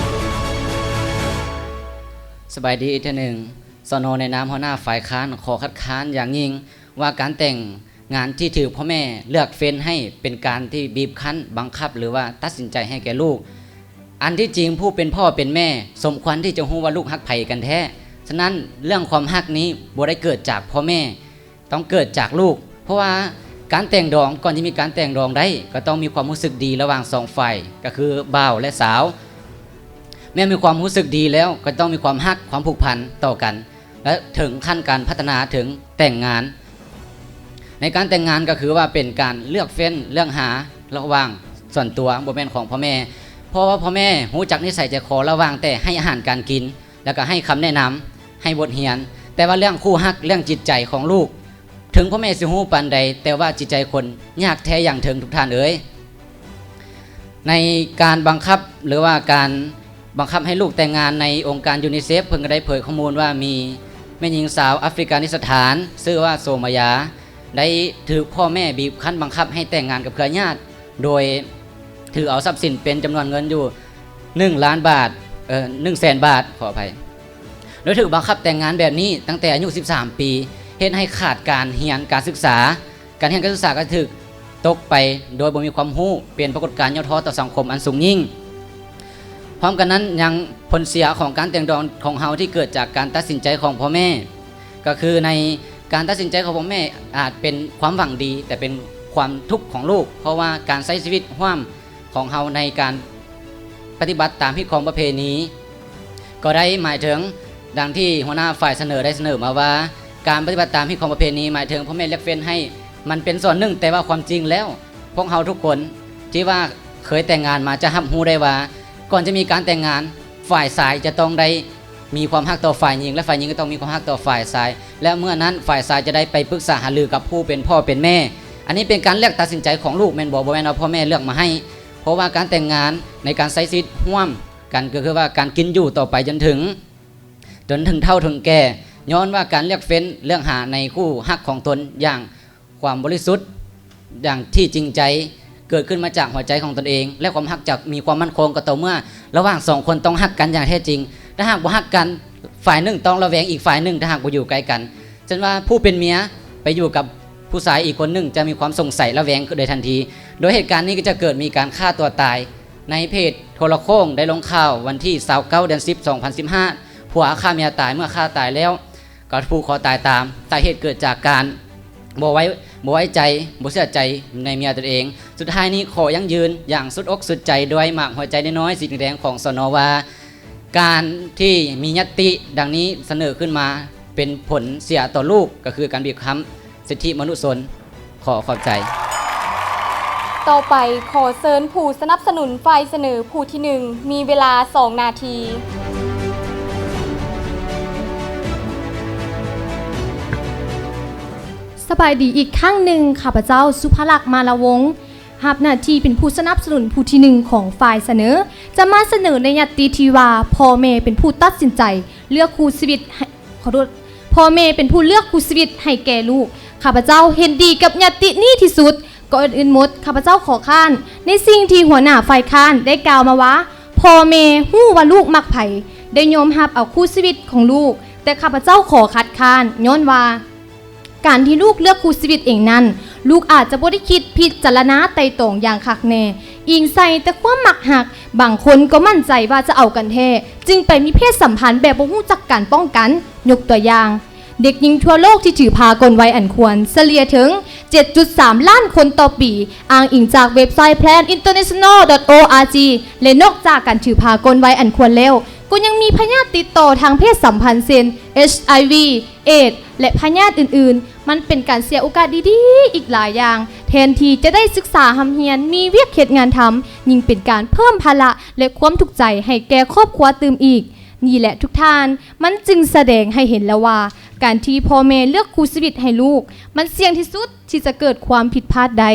ສະບາຍດີອີກເທື່ອໜຶ່ງ. ສະໂນ ໃນນາມຫົວໜ້າຝ່າຍຄ້ານ ຂໍຄັດຄ້ານຢ່າງຍິ່ງວ່າການແຕ່ງ ງານທີ່ຖືກພໍ່ແມ່ເລືອກເຟ້ນໃຫ້ເປັນການທີ່ບີບຄັ້ນ, ບັງຄັບ ຫຼືວ່າຕັດສິນໃຈໃຫ້ແກ່ລູກ. ອັນທີ່ຈິງຜູ້ເປັນພໍ່ເປັນແມ່ສົມຄວນທີ່ຈະຮູ້ວ່າລູກຮັກໃຜກັນແທ້. ສະນັ້ນເລື່ອງຄວາມຮັກນີ້ບໍ່ໄດ້ເກີດຈາກພໍ່ແມ່, ຕ້ອງເກີດຈາກລູກ. ເພາະວ່າ ການແຕ່ງດອງ, ກ່ອນຈະມີການແຕ່ງດອງໄດ້ ກໍຕ້ອງມີຄວາມຮູ້ສຶກດີລະຫວ່າງສອງຝ່າຍ ກໍຄືບ່າວ ແລະ ສາວ. ແມ່ນມີຄວາມຮູ້ສຶກດີແລ້ວ ກໍຕ້ອງມີຄວາມຮັກ, ຄວາມຜູກພັນຕໍ່ກັນ ແລະ ເຖິງຂັ້ນການພັດທະນາເຖິງແຕ່ງງານ. ໃນການແຕ່ງງານກໍຄືວ່າເປັນການເລືອກເຟ້ນເລືອກຫາລະຫວ່າງສ່ວນຕົວ, ບໍ່ແມ່ນຂອງພໍ່ແມ່, ເພາະວ່າພໍ່ແມ່ຮູ້ຈັກນິໄສໃຈຄໍລະຫວ່າງແຕ່ໃຫ້ອາຫານການກິນ ແລ້ວກໍໃຫ້ຄຳແນະນຳ, ໃຫ້ບົດຮຽນ. ແຕ່ວ່າເລື່ອງຄູ່ຮັກ, ເລື່ອງຈິດໃຈຂອງລູກ, ເຖິງພໍ່ແມ່ຊິຮູ້ປານໃດ, ແຕ່ວ່າຈິດໃຈຄົນຍາກແທ້ຢ່າງເຖິງ, ທຸກທ່ານເອີຍ. ໃນການບັງຄັບ ຫຼືວ່າການບັງຄັບໃຫ້ລູກແຕ່ງງານ, ໃນອົງການຢູນິເຊັບ ເພິ່ນກໍໄດ້ເຜີຍຂໍ້ມູນວ່າ ມີແມ່ຍິງຊາວອາຟຣິການິສະຖານ ຊື່ວ່າ ໂຊມາຢາ ໄດ້ຖືກພໍ່ແມ່ບີບຄັ້ນບັງຄັບໃຫ້ແຕ່ງງານກັບເຄືອຍາດ ໂດຍຖືເອົາຊັບສິນເປັນຈຳນວນເງິນຢູ່ໜຶ່ງລ້ານບາດ, ເອີ ໜຶ່ງແສນບາດ, ຂໍອະໄພ. ໂດຍຖືກບັງຄັບແຕ່ງງານແບບນີ້ຕັ້ງແຕ່ອາຍຸສິບສາມປີ, ເຮັດໃຫ້ຂາດການຮຽນການສຶກສາ. ການຮຽນການສຶກສາກໍຖືກຕົກໄປໂດຍບໍ່ມີຄວາມຮູ້, ເປັນປາກົດການຫຍໍ້ທໍ້ຕໍ່ສັງຄົມອັນສູງຍິ່ງ. ພ້ອມກັນນັ້ນ, ຍັງຜົນເສຍຂອງການແຕ່ງດອງຂອງເຮົາທີ່ເກີດຈາກການຕັດສິນໃຈຂອງພໍ່ແມ່, ກໍຄືໃນການຕັດສິນໃຈຂອງພໍ່ແມ່ອາດເປັນຄວາມຫວັງດີ, ແຕ່ເປັນຄວາມທຸກຂອງລູກ, ເພາະວ່າການໃຊ້ຊີວິດຮ່ວມຂອງເຮົາໃນການປະຕິບັດຕາມຮີດຄອງປະເພນີ ກໍໄດ້ໝາຍເຖິງ ດັ່ງທີ່ຫົວໜ້າຝ່າຍສະເໜີໄດ້ສະເໜີມາວ່າ ການປະຕິບັດຕາມຮີດຄອງປະເພນີ ໝາຍເຖິງພໍ່ແມ່ເລືອກເຟ້ນໃຫ້ ມັນເປັນສ່ວນໜຶ່ງ, ແຕ່ວ່າຄວາມຈິງແລ້ວ ພວກເຮົາທຸກຄົນທີ່ວ່າເຄີຍແຕ່ງງານມາຈະຮັບຮູ້ໄດ້ວ່າ ກ່ອນຈະມີການແຕ່ງງານ ຝ່າຍຊາຍຈະຕ້ອງໄດ້ມີຄວາມຮັກຕໍ່ຝ່າຍຍິງ ແລະ ຝ່າຍຍິງກໍຕ້ອງມີຄວາມຮັກຕໍ່ຝ່າຍຊາຍ ແລະ ເມື່ອນັ້ນຝ່າຍຊາຍຈະໄດ້ໄປປຶກສາຫາລືກັບຜູ້ເປັນພໍ່ເປັນແມ່. ອັນນີ້ເປັນການເລືອກຕັດສິນໃຈຂອງລູກແມ່ນບໍ່? ບໍ່ແມ່ນວ່າພໍ່ແມ່ເລືອກມາໃຫ້, ເພາະວ່າການແຕ່ງງານ ໃນການໃຊ້ຊີວິດຮ່ວມ ກັນ ກໍຄືວ່າການກິນຢູ່ຕໍ່ໄປຈົນເຖິງ ຈົນເຖິງເຖົ້າເຖິງແກ່ ຍ້ອນວ່າການເລືອກເຟ້ນເລືອກຫາໃນຄູ່ຮັກຂອງຕົນຢ່າງຄວາມບໍລິສຸດ ຢ່າງທີ່ຈິງໃຈ ເກີດຂຶ້ນມາຈາກຫົວໃຈຂອງຕົນເອງ ແລະ ຄວາມຮັກຈະມີຄວາມໝັ້ນຄົງກໍຕໍ່ເມື່ອລະຫວ່າງສອງຄົນຕ້ອງຮັກກັນຢ່າງແທ້ຈິງ. ຖ້າຫາກບໍ່ຮັກກັນ ຝ່າຍໜຶ່ງຕ້ອງລະແວງອີກຝ່າຍໜຶ່ງ ຖ້າຫາກບໍ່ຢູ່ໃກ້ກັນ. ເຊັ່ນວ່າຜູ້ເປັນເມຍໄປຢູ່ກັບຜູ້ຊາຍອີກຄົນໜຶ່ງ ຈະມີຄວາມສົງໄສລະແວງໂດຍທັນທີ. ໂດຍເຫດການນີ້ກໍຈະເກີດມີການຂ້າຕົວຕາຍ ໃນເພຈໂທລະໂຄ່ງໄດ້ລົງຂ່າວວັນທີຊາວເກົ້າ ເດືອນສິບ ສອງພັນສິບຫ້າ ຜົວຂ້າເມຍຕາຍ ເມື່ອຂ້າຕາຍແລ້ວກໍຜູກຄໍຕາຍຕາມ. ສາເຫດເກີດຈາກການບໍ່ໄວ້ ບໍ່ໄວ້ໃຈ ບໍ່ເຊື່ອໃຈໃນເມຍຕົນເອງ. ສຸດທ້າຍນີ້ຂໍຢັ້ງຢືນຢ່າງສຸດອົກສຸດໃຈດ້ວຍໝາກຫົວໃຈນ້ອຍໆສີແດງໆຂອງ ສນ ວ່າ ການທີ່ມີຍັດຕິດັ່ງນີ້ສະເໜີຂຶ້ນມາເປັນຜົນເສຍຕໍ່ລູກ ກໍຄືການບີບຄັ້ນສິດທິມະນຸຊົນ. ຂໍຂອບໃຈ. ຕໍ່ໄປ ຂໍເຊີນຜູ້ສະໜັບສະໜູນຝ່າຍສະເໜີຜູ້ທີໜຶ່ງ ມີເວລາສອງນາທີ. ສະບາຍດີອີກຄັ້ງໜຶ່ງ, ຂ້າພະເຈົ້າ ສຸພະລັກ ມາລະວົງ ຮັບໜ້າທີ່ເປັນຜູ້ສະໜັບສະໜູນຜູ້ທີໜຶ່ງຂອງຝ່າຍສະເໜີ ຈະມາສະເໜີໃນຍັດຕິທີ່ວ່າ ພໍ່ແມ່ເປັນຜູ້ຕັດສິນໃຈເລືອກຄູ່ຊີວິດໃຫ້ ຂໍໂທດ, ພໍ່ແມ່ເປັນຜູ້ເລືອກຄູ່ຊີວິດໃຫ້ແກ່ລູກ. ຂ້າພະເຈົ້າເຫັນດີກັບຍັດຕິນີ້ທີ່ສຸດ. ກ່ອນອື່ນໝົດ, ຂ້າພະເຈົ້າຂໍຄ້ານໃນສິ່ງທີ່ຫົວໜ້າຝ່າຍຄ້ານໄດ້ກ່າວມາວ່າ ພໍ່ແມ່ຮູ້ວ່າລູກມັກໃຜ, ໄດ້ຍອມຮັບເອົາຄູ່ຊີວິດຂອງລູກ, ແຕ່ຂ້າພະເຈົ້າຂໍຄັດຄ້ານ ຍ້ອນວ່າ ການທີ່ລູກເລືອກຄູ່ຊີວິດເອງນັ້ນ ລູກອາດຈະບໍ່ໄດ້ຄິດພິຈາລະນາໄຕ່ຕອງຢ່າງຄັກແນ່, ອີງໃສ່ແຕ່ຄວາມມັກຮັກ, ບາງຄົນກໍໝັ້ນໃຈວ່າຈະເອົາກັນແທ້ ຈຶ່ງໄປມີເພດສຳພັນແບບບໍ່ຮູ້ຈັກການປ້ອງກັນ. ຍົກຕົວຢ່າງ, ເດັກຍິງທົ່ວໂລກທີ່ຖືພາກ່ອນໄວອັນຄວນ ສະເລ່ຍເຖິງ ເຈັດຈຸດສາມລ້ານຄົນຕໍ່ປີ, ອ້າງອີງຈາກເວັບໄຊ แพลนอินเตอร์เนชันแนล ດອດ ໂອ ອາร์ ຈີ ແລະ ນອກຈາກການຖືພາກ່ອນໄວອັນຄວນແລ້ວ, ກໍຍັງມີພະຍາດຕິດຕໍ່ທາງເພດສຳພັນ ເຊັ່ນ ເອດສ໌ ເອດສ໌ ແລະ ພະຍາດອື່ນໆ. ມັນເປັນການເສຍໂອກາດດີໆອີກຫຼາຍຢ່າງ, ແທນທີ່ຈະໄດ້ສຶກສາຮ່ຳຮຽນ, ມີວຽກເຮັດງານທຳ, ຍິ່ງເປັນການເພີ່ມພາລະ ແລະ ຄວາມທຸກໃຈໃຫ້ແກ່ຄອບຄົວຕື່ມອີກ. ນີ້ແຫຼະທຸກທ່ານ, ມັນຈຶ່ງສະແດງໃຫ້ເຫັນແລ້ວວ່າ ການທີ່ພໍ່ແມ່ເລືອກຄູ່ຊີວິດໃຫ້ລູກ, ມັນສ່ຽງທີ່ສຸດທີ່ຈະເກີດຄວາມຜິດພາດໄດ້.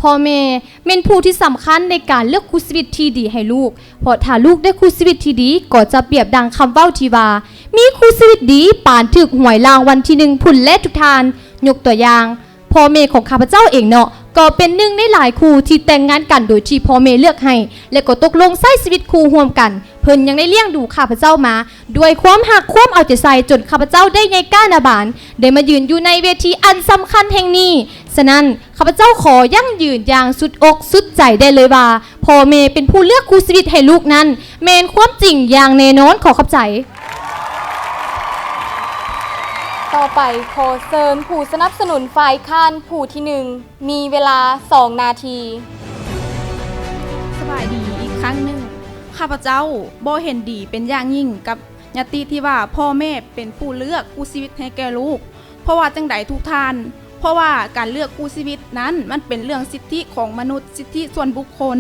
ພໍ່ແມ່ແມ່ນຜູ້ທີ່ສຳຄັນໃນການເລືອກຄູ່ຊີວິດທີ່ດີໃຫ້ລູກ, ເພາະຖ້າລູກໄດ້ຄູ່ຊີວິດທີ່ດີ, ກໍຈະປຽບດັ່ງຄຳເວົ້າທີ່ວ່າ ມີຄູ່ຊີວິດດີປານຖືກຫວຍລາງວັນທີໜຶ່ງພຸ້ນແຫຼະທຸກທ່ານ. ຍົກຕົວຢ່າງ, ພໍ່ແມ່ຂອງຂ້າພະເຈົ້າເອງເນາະ ກໍເປັນໜຶ່ງໃນຫຼາຍຄູ່ທີ່ແຕ່ງງານກັນໂດຍທີ່ພໍ່ແມ່ເລືອກໃຫ້ ແລະ ກໍຕົກລົງໃຊ້ຊີວິດຄູ່ຮ່ວມກັນ. ເພິ່ນຍັງໄດ້ລ້ຽງດູຂ້າພະເຈົ້າມາດ້ວຍຄວາມຮັກ, ຄວາມເອົາໃຈໃສ່, ຈົນຂ້າພະເຈົ້າໄດ້ໃຫຍ່ກ້າໜ້າບານ, ໄດ້ມາຢືນຢູ່ໃນເວທີອັນສຳຄັນແຫ່ງນີ້. ສະນັ້ນ, ຂ້າພະເຈົ້າຂໍຢັ້ງຢືນຢ່າງສຸດອົກສຸດໃຈໄດ້ເລີຍວ່າ ພໍ່ແມ່ເປັນຜູ້ເລືອກຄູ່ຊີວິດໃຫ້ລູກນັ້ນ ແມ່ນຄວາມຈິງຢ່າງແນ່ນອນ. ຂໍຂອບໃຈ. ຕໍ່ໄປ ຂໍເຊີນຜູ້ສະໜັບສະໜູນຝ່າຍຄ້ານຜູ້ທີໜຶ່ງ ມີເວລາສອງນາທີ. ສະບາຍດີອີກຄັ້ງໜຶ່ງ. ຂ້າພະເຈົ້າບໍ່ເຫັນດີເປັນຢ່າງຍິ່ງກັບຍະຕິທີ່ວ່າພໍ່ແມ່ເປັນຜູ້ເລືອກຄູ່ຊີວິດໃຫ້ແກ່ລູກ. ເພາະວ່າຈັ່ງໃດທຸກທ່ານ? ເພາະວ່າການເລືອກຄູ່ຊີວິດນັ້ນ ມັນເປັນເລື່ອງສິດທິຂອງມະນຸດ, ສິດທິສ່ວນບຸກຄົນ.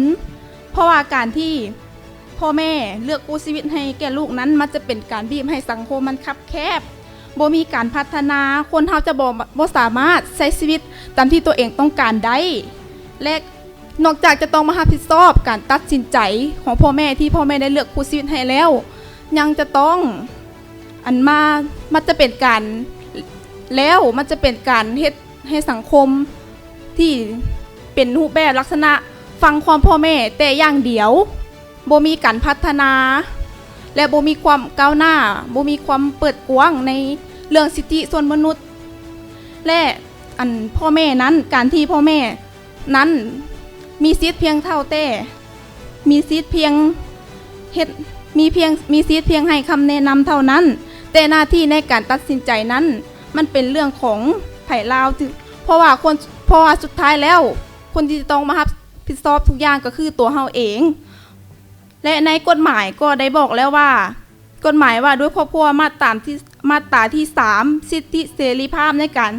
ເພາະວ່າການທີ່ພໍ່ແມ່ເລືອກຄູ່ຊີວິດໃຫ້ແກ່ລູກນັ້ນ ມັນຈະເປັນການບີບໃຫ້ສັງຄົມມັນຄັບແຄບ, ບໍ່ມີການພັດທະນາ, ຄົນເຮົາຈະບໍ່, ບໍ່ສາມາດໃຊ້ຊີວິດຕາມທີ່ຕົວເອງຕ້ອງການໄດ້ ແລະ ນອກຈາກຈະຕ້ອງມາຮັບຜິດຊອບການຕັດສິນໃຈຂອງພໍ່ແມ່ ທີ່ພໍ່ແມ່ໄດ້ເລືອກຄູ່ຊີວິດໃຫ້ແລ້ວ, ຍັງຈະຕ້ອງ ອັນມາ ມັນຈະເປັນການ ແລ້ວມັນຈະເປັນການເຮັດໃຫ້ສັງຄົມທີ່ເປັນຮູບແບບລັກສະນະຟັງຄວາມພໍ່ແມ່ແຕ່ຢ່າງດຽວ, ບໍ່ມີການພັດທະນາ ແລະ ບໍ່ມີຄວາມກ້າວໜ້າ, ບໍ່ມີຄວາມເປີດກວ້າງໃນເລື່ອງສິດທິສ່ວນມະນຸດ ແລະ ອັນພໍ່ແມ່ນັ້ນ, ການທີ່ພໍ່ແມ່ ນັ້ນ ມີສິດພຽງເທົ່າແຕ່ ມີສິດພຽງເຮັດ ມີພຽງ ມີສິດພຽງໃຫ້ຄຳແນະນຳເທົ່ານັ້ນ, ແຕ່ໜ້າທີ່ໃນການຕັດສິນໃຈນັ້ນ ມັນເປັນເລື່ອງຂອງໃຜລາວ, ເພາະວ່າຄົນ ເພາະວ່າສຸດທ້າຍແລ້ວ ຄົນທີ່ຈະຕ້ອງມາຮັບຜິດຊອບທຸກຢ່າງກໍຄືຕົວເຮົາເອງ. ແລະ ໃນກົດໝາຍກໍໄດ້ບອກແລ້ວວ່າ ກົດໝາຍວ່າດ້ວຍຄອບຄົວ ມາດຕາທີ່ ມາດຕາທີສາມ ສິດທິເສລີພາບໃນການ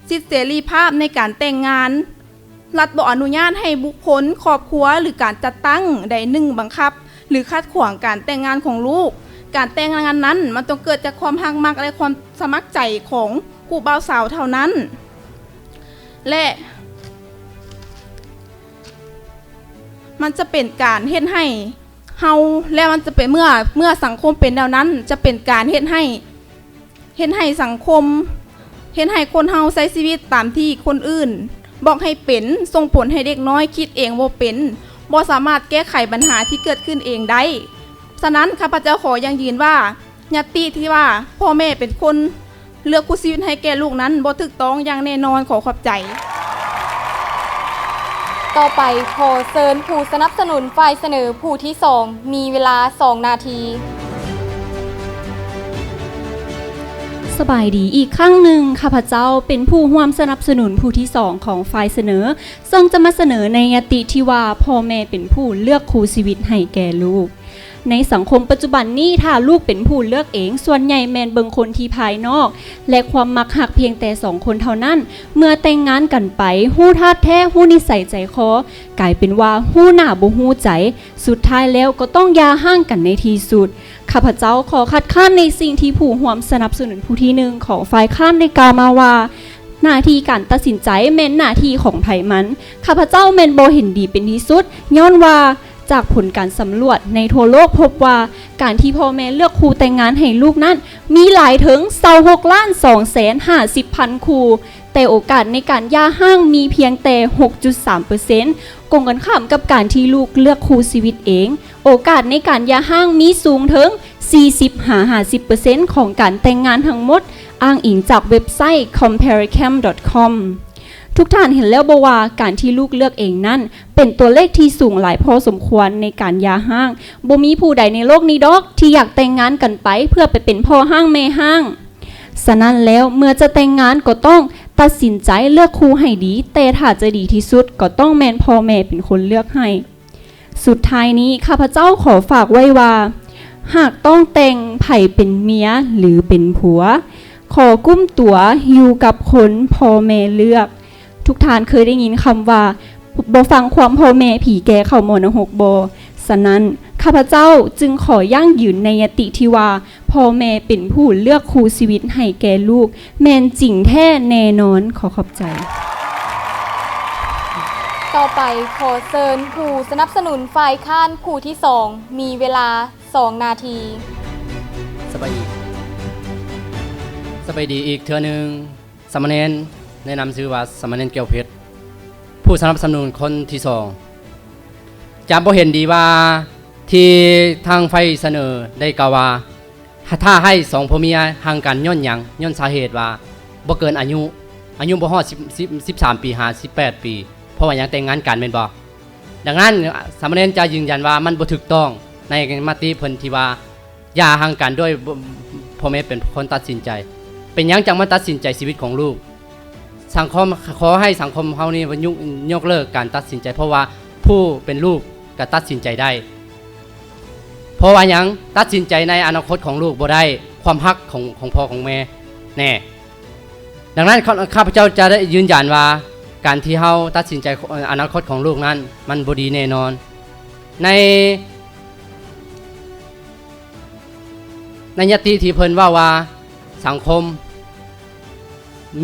ສິດເສລີພາບໃນການແຕ່ງງານ, ລັດບໍ່ອະນຸຍາດໃຫ້ບຸກຄົນ, ຄອບຄົວ ຫຼື ການຈັດຕັ້ງໃດໜຶ່ງບັງຄັບ ຫຼື ຂັດຂວາງການແຕ່ງງານຂອງລູກ. ການແຕ່ງງານນັ້ນ ມັນຕ້ອງເກີດຈາກຄວາມຮັກມັກ ແລະ ຄວາມສະໝັກໃຈຂອງຄູ່ບ່າວສາວເທົ່ານັ້ນ ແລະ ມັນຈະເປັນການເຮັດໃຫ້ເຮົາ ແລະ ມັນຈະເປັນ ເມື່ອ ເມື່ອສັງຄົມເປັນແນວນັ້ນ ຈະເປັນການເຮັດໃຫ້ ເຮັດໃຫ້ສັງຄົມ ເຮັດໃຫ້ຄົນເຮົາໃຊ້ຊີວິດຕາມທີ່ຄົນອື່ນບອກໃຫ້ເປັນ, ສົ່ງຜົນໃຫ້ເດັກນ້ອຍຄິດເອງບໍ່ເປັນ, ບໍ່ສາມາດແກ້ໄຂບັນຫາທີ່ເກີດຂຶ້ນເອງໄດ້. ສະນັ້ນ ຂ້າພະເຈົ້າຂໍຢັ້ງຢືນວ່າ ຍະຕິທີ່ວ່າພໍ່ແມ່ເປັນຄົນເລືອກຄູ່ຊີວິດໃຫ້ແກ່ລູກນັ້ນ ບໍ່ຖືກຕ້ອງຢ່າງແນ່ນອນ. ຂໍຂອບໃຈ. ຕໍ່ໄປ ຂໍເຊີນຜູ້ສະໜັບສະໜູນຝ່າຍສະເໜີຜູ້ທີສອງ ມີເວລາສອງນາທີ. ສະບາຍດີອີກຄັ້ງໜຶ່ງ, ຂ້າພະເຈົ້າເປັນຜູ້ຮ່ວມສະໜັບສະໜູນຜູ້ທີສອງຂອງຝ່າຍສະເໜີ, ເຊິ່ງຈະມາສະເໜີໃນຍະຕິທີ່ວ່າ ພໍ່ແມ່ເປັນຜູ້ເລືອກຄູ່ຊີວິດໃຫ້ແກ່ລູກ. ໃນສັງຄົມປັດຈຸບັນນີ້, ຖ້າລູກເປັນຜູ້ເລືອກເອງ, ສ່ວນໃຫຍ່ແມ່ນເບິ່ງຄົນທີ່ພາຍນອກ ແລະ ຄວາມມັກຮັກພຽງແຕ່ສອງຄົນເທົ່ານັ້ນ. ເມື່ອແຕ່ງງານກັນໄປ, ຮູ້ທາດແທ້, ຮູ້ນິໄສໃຈຄໍ, ກາຍເປັນວ່າຮູ້ໜ້າບໍ່ຮູ້ໃຈ, ສຸດທ້າຍແລ້ວກໍຕ້ອງຢ່າຮ້າງກັນໃນທີ່ສຸດ. ຂ້າພະເຈົ້າຂໍຄັດຄ້ານໃນສິ່ງທີ່ຜູ້ຮ່ວມສະໜັບສະໜູນຜູ້ທີໜຶ່ງຂອງຝ່າຍຄ້ານໄດ້ກ່າວມາວ່າ ໜ້າທີ່ການຕັດສິນໃຈແມ່ນໜ້າທີ່ຂອງໃຜມັນ. ຂ້າພະເຈົ້າແມ່ນບໍ່ເຫັນດີເປັນທີ່ສຸດ, ຍ້ອນວ່າຈາກຜົນການສຳຫຼວດໃນທົ່ວໂລກພົບວ່າ ການທີ່ພໍ່ແມ່ເລືອກຄູ່ແຕ່ງງານໃຫ້ລູກນັ້ນ ມີຫຼາຍເຖິງຊາວຫົກລ້ານສອງແສນຫ້າສິບພັນຄູ່, ແຕ່ໂອກາດໃນການຢ່າຮ້າງມີພຽງແຕ່ຫົກຈຸດສາມເປີເຊັນ, ກົງກັນຂ້າມກັບການທີ່ລູກເລືອກຄູ່ຊີວິດເອງ, ໂອກາດໃນການຢ່າຮ້າງມີສູງເຖິງສີ່ສິບຫາຫ້າສິບເປີເຊັນຂອງການແຕ່ງງານທັງໝົດ, ອ້າງອີງຈາກເວັບໄຊ compare cam dot com. ທຸກທ່ານເຫັນແລ້ວບໍ່ວ່າ ການທີ່ລູກເລືອກເອງນັ້ນ ເປັນຕົວເລກທີ່ສູງຫຼາຍພໍສົມຄວນໃນການຢ່າຮ້າງ? ບໍ່ມີຜູ້ໃດໃນໂລກນີ້ດອກທີ່ຢາກແຕ່ງງານກັນໄປເພື່ອໄປເປັນພໍ່ຮ້າງແມ່ຮ້າງ. ສະນັ້ນແລ້ວ ເມື່ອຈະແຕ່ງງານກໍຕ້ອງຕັດສິນໃຈເລືອກຄູ່ໃຫ້ດີ, ແຕ່ຖ້າຈະດີທີ່ສຸດກໍຕ້ອງແມ່ນພໍ່ແມ່ເປັນຄົນເລືອກໃຫ້. ສຸດທ້າຍນີ້ ຂ້າພະເຈົ້າຂໍຝາກໄວ້ວ່າ ຫາກຕ້ອງແຕ່ງໃຜເປັນເມຍ ຫຼື ເປັນຜົວ, ຂໍກຸ້ມຕົວຢູ່ກັບຄົນພໍ່ແມ່ເລືອກ. ທຸກທ່ານເຄີຍໄດ້ຍິນຄຳວ່າ ບໍ່ຟັງຄວາມພໍ່ແມ່ ຜີແກ່ເຂົ້າມໍນະຫົກບໍ່? ສະນັ້ນ ຂ້າພະເຈົ້າຈຶ່ງຂໍຢັ້ງຢືນໃນຍະຕິທີ່ວ່າ ພໍ່ແມ່ເປັນຜູ້ເລືອກຄູ່ຊີວິດໃຫ້ແກ່ລູກ ແມ່ນຈິງແທ້ແນ່ນອນ. ຂໍຂອບໃຈ. ຕໍ່ໄປ ຂໍເຊີນຜູ້ສະໜັບສະໜູນຝ່າຍຄ້ານຜູ້ທີສອງ ມີເວລາສອງນາທີ. ສະບາຍດີ ສະບາຍດີອີກເທື່ອໜຶ່ງ. ສາມະເນນ ແນະນຳຊື່ວ່າ ສາມະເນນ ແກ້ວເພັດ ຜູ້ສະໜັບສະໜູນຄົນທີສອງ. ຈະບໍ່ເຫັນດີວ່າ ທີ່ທາງຝ່າຍສະເໜີໄດ້ກ່າວວ່າ ຖ້າໃຫ້ສອງຜົວເມຍຫ່າງກັນຍ້ອນຫຍັງ? ຍ້ອນສາເຫດວ່າບໍ່ເກີນອາຍຸ, ອາຍຸບໍ່ຮອດສິບ ສິບ ສິບສາມປີ ຫາ ສິບແປດປີ ເພາະວ່າຍັງແຕ່ງງານກັນແມ່ນບໍ່? ດັ່ງນັ້ນ ສາມະເນນຈະຢືນຢັນວ່າມັນບໍ່ຖືກຕ້ອງໃນມະຕິເພິ່ນທີ່ວ່າ ຢ່າຫ່າງກັນໂດຍ ພໍ່ແມ່ເປັນຄົນຕັດສິນໃຈ. ເປັນຫຍັງຈັ່ງມາຕັດສິນໃຈຊີວິດຂອງລູກ? ສັງຄົມ, ຂໍໃຫ້ສັງຄົມເຮົານີ້ຍົກ, ຍົກເລີກການຕັດສິນໃຈ, ເພາະວ່າຜູ້ເປັນລູກກໍຕັດສິນໃຈໄດ້. ເພາະວ່າຫຍັງ? ຕັດສິນໃຈໃນອະນາຄົດຂອງລູກບໍ່ໄດ້, ຄວາມຮັກຂອງ, ຂອງພໍ່ຂອງແມ່ແນ່. ດັ່ງນັ້ນ ຂ້າ, ຂ້າພະເຈົ້າຈະໄດ້ຢືນຢັນວ່າ ການທີ່ເຮົາຕັດສິນໃຈ ເອີ່ ອະນາຄົດຂອງລູກນັ້ນ ມັນບໍ່ດີແນ່ນອນ. ໃນ, ໃນຍະຕິທີ່ເພິ່ນເວົ້າວ່າ ສັງຄົມ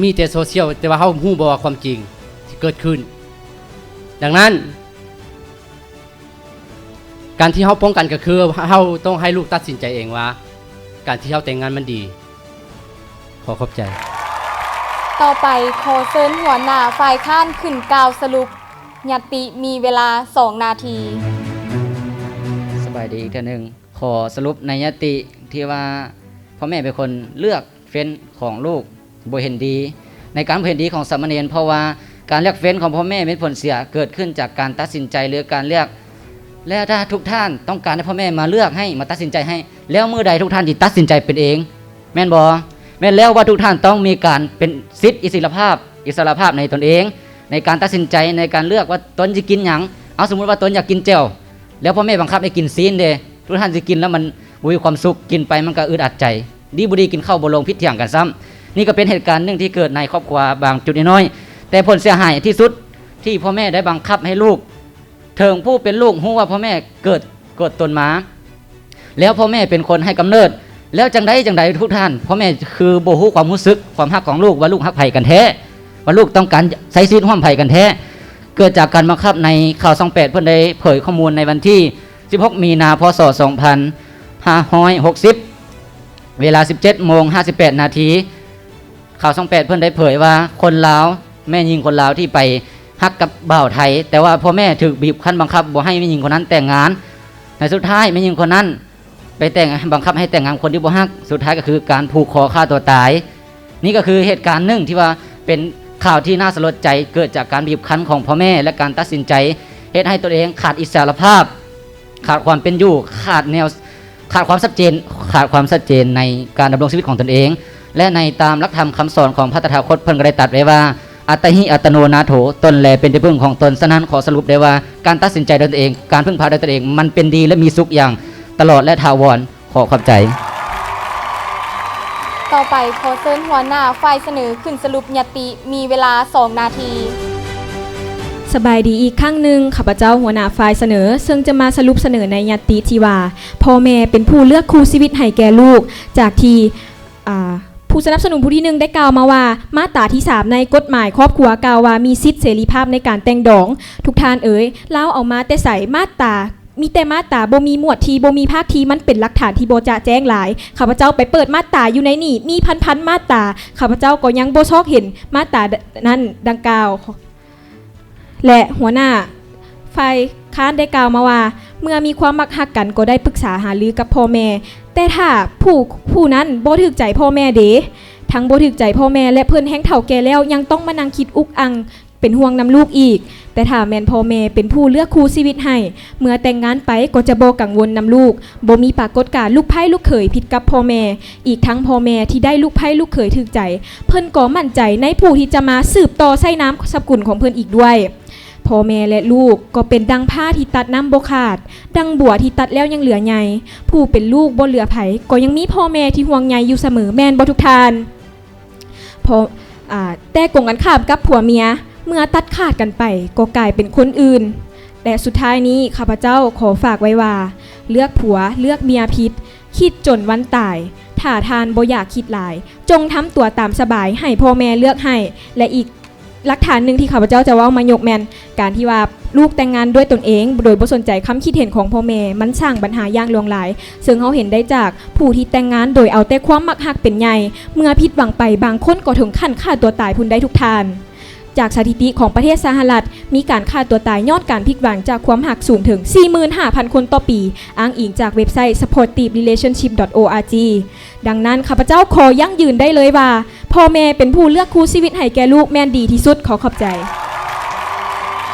ມີແຕ່ໂຊຊຽວ, ແຕ່ວ່າເຮົາຮູ້ບໍ່ວ່າຄວາມຈິງທີ່ເກີດຂຶ້ນ? ດັ່ງນັ້ນ ການທີ່ເຮົາປ້ອງກັນກໍຄື ເຮົາຕ້ອງໃຫ້ລູກຕັດສິນໃຈເອງວ່າ ການທີ່ເຮົາແຕ່ງງານມັນດີ. ຂໍຂອບໃຈ. ຕໍ່ໄປ ຂໍເຊີນຫົວໜ້າຝ່າຍຄ້ານຂຶ້ນກ່າວສະຫຼຸບຍະຕິ, ມີເວລາສອງນາທີ. ສະບາຍດີອີກເທື່ອໜຶ່ງ. ຂໍສະຫຼຸບໃນຍະຕິທີ່ວ່າ ພໍ່ແມ່ເປັນຄົນເລືອກເຟັນຂອງລູກ ບໍ່ເຫັນດີ ໃນການບໍ່ເຫັນດີຂອງສາມະເນນ, ເພາະວ່າການເລືອກເຟັນຂອງພໍ່ແມ່ເປັນຜົນເສຍເກີດຂຶ້ນຈາກການຕັດສິນໃຈ ຫຼື ການເລືອກ. ແລະ ຖ້າທຸກທ່ານຕ້ອງການໃຫ້ພໍ່ແມ່ມາເລືອກໃຫ້, ມາຕັດສິນໃຈໃຫ້, ແລ້ວມື້ໃດທຸກທ່ານຊິຕັດສິນໃຈເປັນເອງ? ແມ່ນບໍ່? ແມ່ນແລ້ວວ່າທຸກທ່ານຕ້ອງມີການເປັນສິດອິດສະຫຼະພາບ, ອິດສະຫຼະພາບໃນຕົນເອງ, ໃນການຕັດສິນໃຈ, ໃນການເລືອກວ່າຕົນຊິກິນຫຍັງ. ເອົາ ສົມມຸດວ່າຕົນຢາກກິນແຈ່ວ ແລ້ວພໍ່ແມ່ບັງຄັບໃຫ້ກິນຊີ້ນເດ, ທຸກທ່ານຊິກິນແລ້ວມັນບໍ່ມີຄວາມສຸກ, ກິນໄປມັນກໍອຶດອັດໃຈ, ດີບໍ່ດີກິນເຂົ້າບໍ່ລົງ, ຜິດຖຽງກັນຊ້ຳ. ນີ້ກໍເປັນເຫດການໜຶ່ງທີ່ເກີດໃນຄອບຄົວບາງຈຸດນ້ອຍໆ, ແຕ່ຜົນເສຍຫາຍທີ່ສຸດທີ່ພໍ່ແມ່ໄດ້ບັງຄັບໃຫ້ລູກ, ເຖິງຜູ້ເປັນລູກຮູ້ວ່າພໍ່ແມ່ເກີດ, ເກີດຕົນມາ ແລ້ວພໍ່ແມ່ເປັນຄົນໃຫ້ກຳເນີດ, ແລ້ວຈັ່ງໃດຈັ່ງໃດທຸກທ່ານ, ພໍ່ແມ່ຄືບໍ່ຮູ້ຄວາມຮູ້ສຶກ, ຄວາມຮັກຂອງລູກ, ວ່າລູກຮັກໃຜກັນແທ້, ວ່າລູກຕ້ອງການໃຊ້ຊີວິດຮ່ວມໃຜກັນແທ້. ເກີດຈາກການບັງຄັບໃນຂ່າວຊ່ອງແປດ ເພິ່ນໄດ້ເຜີຍຂໍ້ມູນໃນວັນທີສິບຫົກ ມີນາ ພ.ສ. ສອງພັນຫ້າຮ້ອຍຫົກສິບ ເວລາສິບເຈັດໂມງຫ້າສິບແປດນາທີ. ຂ່າວຊ່ອງແປດ ເພິ່ນໄດ້ເຜີຍວ່າ ຄົນລາວ, ແມ່ຍິງຄົນລາວທີ່ໄປຮັກກັບບ່າວໄທ, ແຕ່ວ່າພໍ່ແມ່ຖືກບີບຄັ້ນບັງຄັບບໍ່ໃຫ້ແມ່ຍິງຄົນນັ້ນແຕ່ງງານ. ໃນສຸດທ້າຍແມ່ຍິງຄົນນັ້ນໄປແຕ່ງ, ບັງຄັບໃຫ້ແຕ່ງງານຄົນທີ່ບໍ່ຮັກ, ສຸດທ້າຍກໍຄືການຜູກຄໍຂ້າຕົວຕາຍ. ນີ້ກໍຄືເຫດການໜຶ່ງທີ່ວ່າເປັນຂ່າວທີ່ໜ້າສະຫຼົດໃຈ, ເກີດຈາກການບີບຄັ້ນຂອງພໍ່ແມ່ ແລະ ການຕັດສິນໃຈເຮັດໃຫ້ຕົນເອງຂາດອິດສະຫຼະພາບ, ຂາດຄວາມເປັນຢູ່, ຂາດແນວ, ຂາດຄວາມຊັດເຈນ, ຂາດຄວາມຊັດເຈນໃນການດຳລົງຊີວິດຂອງຕົນເອງ. ແລະ ໃນຕາມຫຼັກທຳຄຳສອນຂອງພະຕະຖາຄົດ ເພິ່ນກໍໄດ້ຕັດໄວ້ວ່າ ອັດຕະຫິອັດຕະໂນນາໂຖ, ຕົນແລເປັນທີ່ເພິ່ງຂອງຕົນ. ສະນັ້ນ ຂໍສະຫຼຸບໄດ້ວ່າ ການຕັດສິນໃຈໂດຍຕົນເອງ, ການເພິ່ງພາໂດຍຕົນເອງ ມັນເປັນດີ ແລະ ມີສຸກຢ່າງຕະຫຼອດ ແລະ ຖາວອນ. ຂໍຂອບໃຈ. ຕໍ່ໄປ ຂໍເຊີນຫົວໜ້າຝ່າຍສະເໜີຂຶ້ນສະຫຼຸບຍະຕິ, ມີເວລາສອງນາທີ. ສະບາຍດີອີກຄັ້ງໜຶ່ງ, ຂ້າພະເຈົ້າຫົວໜ້າຝ່າຍສະເໜີ ເຊິ່ງຈະມາສະຫຼຸບສະເໜີໃນຍະຕິທີ່ວ່າ ພໍ່ແມ່ເປັນຜູ້ເລືອກຄູ່ຊີວິດໃຫ້ແກ່ລູກ, ຈາກທີ່ ອາ ຜູ້ສະໜັບສະໜູນຜູ້ທີໜຶ່ງໄດ້ກ່າວມາວ່າ ມາດຕາທີສາມໃນກົດໝາຍຄອບຄົວກ່າວວ່າ ມີສິດເສລີພາບໃນການແຕ່ງດອງ. ທຸກທ່ານເອີຍ, ລາວເອົາມາແຕ່ໃສ? ມາດຕາ ມີແຕ່ມາດຕາ, ບໍ່ມີໝວດທີ່, ບໍ່ມີພາກທີ່, ມັນເປັນຫຼັກຖານທີ່ບໍ່ຈະແຈ້ງຫຼາຍ. ຂ້າພະເຈົ້າໄປເປີດມາດຕາຢູ່ໃນນີ້ ມີພັນໆມາດຕາ, ຂ້າພະເຈົ້າກໍຍັງບໍ່ຊອກເຫັນມາດຕານັ້ນດັ່ງກ່າວ. ແລະ ຫົວໜ້າຝ່າຍຄ້ານໄດ້ກ່າວມາວ່າ ເມື່ອມີຄວາມມັກຮັກກັນກໍໄດ້ປຶກສາຫາລືກັບພໍ່ແມ່, ແຕ່ຖ້າຜູ້, ຜູ້ນັ້ນບໍ່ຖືກໃຈພໍ່ແມ່ເດ? ທັງບໍ່ຖືກໃຈພໍ່ແມ່ ແລະ ເພິ່ນແຮ່ງເຖົ້າແກ່ແລ້ວ ຍັງຕ້ອງມານັ່ງຄິດອຸກອັ່ງ ເປັນຫ່ວງນຳລູກອີກ. ແຕ່ຖ້າແມ່ນພໍ່ແມ່ເປັນຜູ້ເລືອກຄູ່ຊີວິດໃຫ້, ເມື່ອແຕ່ງງານໄປກໍຈະບໍ່ກັງວົນນຳລູກ, ບໍ່ມີປາກົດການລູກໃພ້ລູກເຂີຍຜິດກັບພໍ່ແມ່. ອີກທັງພໍ່ແມ່ທີ່ໄດ້ລູກໃພ້ລູກເຂີຍຖືກໃຈ, ເພິ່ນກໍໝັ້ນໃຈໃນຜູ້ທີ່ຈະມາສືບຕໍ່ໃຊ້ນາມສະກຸນຂອງເພິ່ນອີກດ້ວຍ. ພໍ່ແມ່ ແລະ ລູກກໍເປັນດັ່ງຜ້າທີ່ຕັດນ້ຳບໍ່ຂາດ, ດັ່ງບົວທີ່ຕັດແລ້ວຍັງເຫຼືອໃຍ. ຜູ້ເປັນລູກບໍ່ເຫຼືອໃຜ, ກໍຍັງມີພໍ່ແມ່ທີ່ຫ່ວງໃຍຢູ່ສະເໝີ, ແມ່ນບໍ່ທຸກທ່ານ? ເພາະ, ອາ, ແຕ່ກົງກັນຂ້າມກັບຜົວເມຍ, ເມື່ອຕັດຂາດກັນໄປກໍກາຍເປັນຄົນອື່ນ. ແລະ ສຸດທ້າຍນີ້ ຂ້າພະເຈົ້າຂໍຝາກໄວ້ວ່າ, ເລືອກຜົວເລືອກເມຍຜິດ, ຄິດຈົນວັນຕາຍ. ຖ້າທ່ານບໍ່ຢາກຄິດຫຼາຍ, ຈົ່ງທຳຕົວຕາມສະບາຍ, ໃຫ້ພໍ່ແມ່ເລືອກໃຫ້. ແລະ ອີກຫຼັກຖານໜຶ່ງທີ່ຂ້າພະເຈົ້າຈະເວົ້າມາຍົກແມ່ນ ການທີ່ວ່າລູກແຕ່ງງານດ້ວຍຕົນເອງ ໂດຍບໍ່ສົນໃຈຄຳຄິດເຫັນຂອງພໍ່ແມ່ ມັນສ້າງບັນຫາຢ່າງຫຼວງຫຼາຍ, ເຊິ່ງເຮົາເຫັນໄດ້ຈາກຜູ້ທີ່ແຕ່ງງານໂດຍເອົາແຕ່ຄວາມມັກຮັກເປັນໃຫຍ່, ເມື່ອຜິດຫວັງໄປ ບາງຄົນກໍເຖິງຂັ້ນຂ້າຕົວຕາຍພຸ້ນໄດ໋ທຸກທ່ານ. ຈາກສະຖິຕິຂອງປະເທດສະຫະລັດ, ມີການຂ້າຕົວຕາຍຍ້ອນການຜິດຫວັງຈາກຄວາມຮັກສູງເຖິງສີ່ໝື່ນຫ້າພັນຄົນຕໍ່ປີ, ອ້າງອີງຈາກເວັບໄຊ supportive relationship dot org. ດັ່ງນັ້ນ ຂ້າພະເຈົ້າຂໍຢັ້ງຢືນໄດ້ເລີຍວ່າ ພໍ່ແມ່ເປັນຜູ້ເລືອກຄູ່ຊີວິດໃຫ້ແກ່ລູກແມ່ນດີທີ່ສຸດ. ຂໍຂອບໃຈ.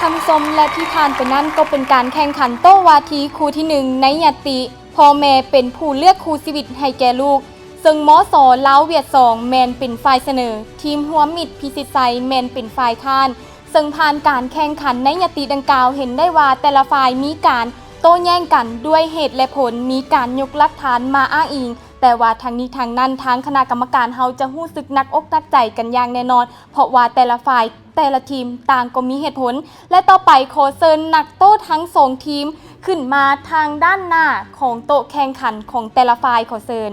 ທ່ານຜູ້ຊົມ ແລະ ທີ່ຜ່ານໄປນັ້ນກໍເປັນການແຂ່ງຂັນໂຕ້ວາທີຄູ່ທີໜຶ່ງໃນຍະຕິ ພໍ່ແມ່ເປັນຜູ້ເລືອກຄູ່ຊີວິດໃຫ້ແກ່ລູກ ເຊິ່ງ ມສ ລາວຫວຽດສອງ ແມ່ນເປັນຝ່າຍສະເໜີ, ທີມຮ່ວມມິດພິຊິດໄຊ ແມ່ນເປັນຝ່າຍຄ້ານ. ເຊິ່ງຜ່ານການແຂ່ງຂັນໃນຍະຕິດັ່ງກ່າວ ເຫັນໄດ້ວ່າແຕ່ລະຝ່າຍມີການໂຕ້ແຍ້ງກັນດ້ວຍເຫດ ແລະ ຜົນ, ມີການຍົກຫຼັກຖານມາອ້າງອີງ, ແຕ່ວ່າທັງນີ້ທັງນັ້ນ ທາງຄະນະກຳມະການເຮົາຈະຮູ້ສຶກໜັກອົກໜັກໃຈກັນຢ່າງແນ່ນອນ, ເພາະວ່າແຕ່ລະຝ່າຍ ແຕ່ລະທີມຕ່າງກໍມີເຫດຜົນ ແລະ ຕໍ່ໄປຂໍເຊີນນັກໂຕ້ທັງສອງທີມຂຶ້ນມາທາງດ້ານໜ້າຂອງໂຕະແຂ່ງຂັນຂອງແຕ່ລະຝ່າຍ. ຂໍເຊີນ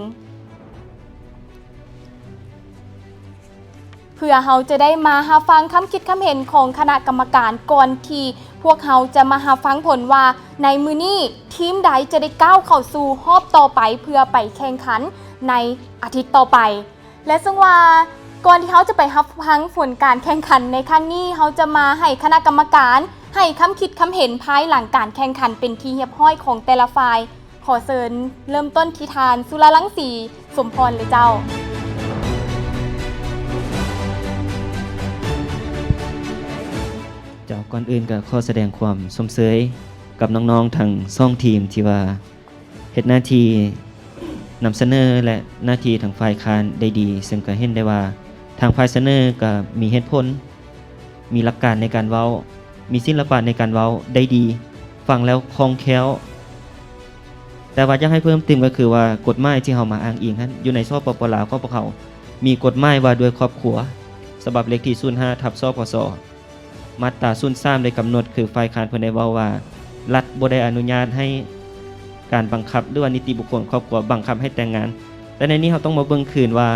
ເພື່ອເຮົາຈະໄດ້ມາຮັບຟັງຄຳຄິດຄຳເຫັນຂອງຄະນະກຳມະການ ກ່ອນທີ່ພວກເຮົາຈະມາຮັບຟັງຜົນວ່າ ໃນມື້ນີ້ທີມໃດຈະໄດ້ກ້າວເຂົ້າສູ່ຮອບຕໍ່ໄປ ເພື່ອໄປແຂ່ງຂັນໃນອາທິດຕໍ່ໄປ. ແລະ ເຊິ່ງວ່າກ່ອນທີ່ເຮົາຈະໄປຮັບຟັງຜົນການແຂ່ງຂັນໃນຄັ້ງນີ້, ເຮົາຈະມາໃຫ້ຄະນະກຳມະການໃຫ້ຄຳຄິດຄຳເຫັນພາຍຫຼັງການແຂ່ງຂັນເປັນທີ່ຮຽບຮ້ອຍຂອງແຕ່ລະຝ່າຍ. ຂໍເຊີນເລີ່ມຕົ້ນທີ່ທ່ານ ສຸລາລັງສີ ສົມພອນ ເລີຍເຈົ້າ. ເຈົ້າ, ກ່ອນອື່ນກໍຂໍສະແດງຄວາມຊົມເຊີຍກັບນ້ອງໆທັງສອງທີມທີ່ວ່າ ເຮັດໜ້າທີ່ນຳສະເໜີ ແລະ ໜ້າທີ່ທາງຝ່າຍຄ້ານໄດ້ດີ, ເຊິ່ງກໍເຫັນໄດ້ວ່າທາງຝ່າຍສະເໜີກໍມີເຫດຜົນ, ມີຫຼັກການໃນການເວົ້າ, ມີສິລະປະໃນການເວົ້າໄດ້ດີ, ຟັງແລ້ວຄ່ອງແຄ້ວ. ແຕ່ວ່າຢາກໃຫ້ເພີ່ມຕື່ມກໍຄືວ່າ ກົດໝາຍທີ່ເຮົາມາອ້າງອີງຫັ້ນ ຢູ່ໃນ ສປປ ລາວ ຂອງພວກເຮົາ ມີກົດໝາຍວ່າດ້ວຍຄອບຄົວ ສະບັບເລກທີ ສູນຫ້າ ທັບ ສພສ ມາດຕາ ສູນສາມ ໄດ້ກຳນົດ ຄືຝ່າຍຄ້ານເພິ່ນໄດ້ເວົ້າວ່າ ລັດບໍ່ໄດ້ອະນຸຍາດໃຫ້ການບັງຄັບ ຫຼືວ່ານິຕິບຸກຄົນຄອບຄົວບັງຄັບໃຫ້ແຕ່ງງານ. ແຕ່ໃນນີ້ເຮົາຕ້ອງມາເບິ່ງຄືນວ່າ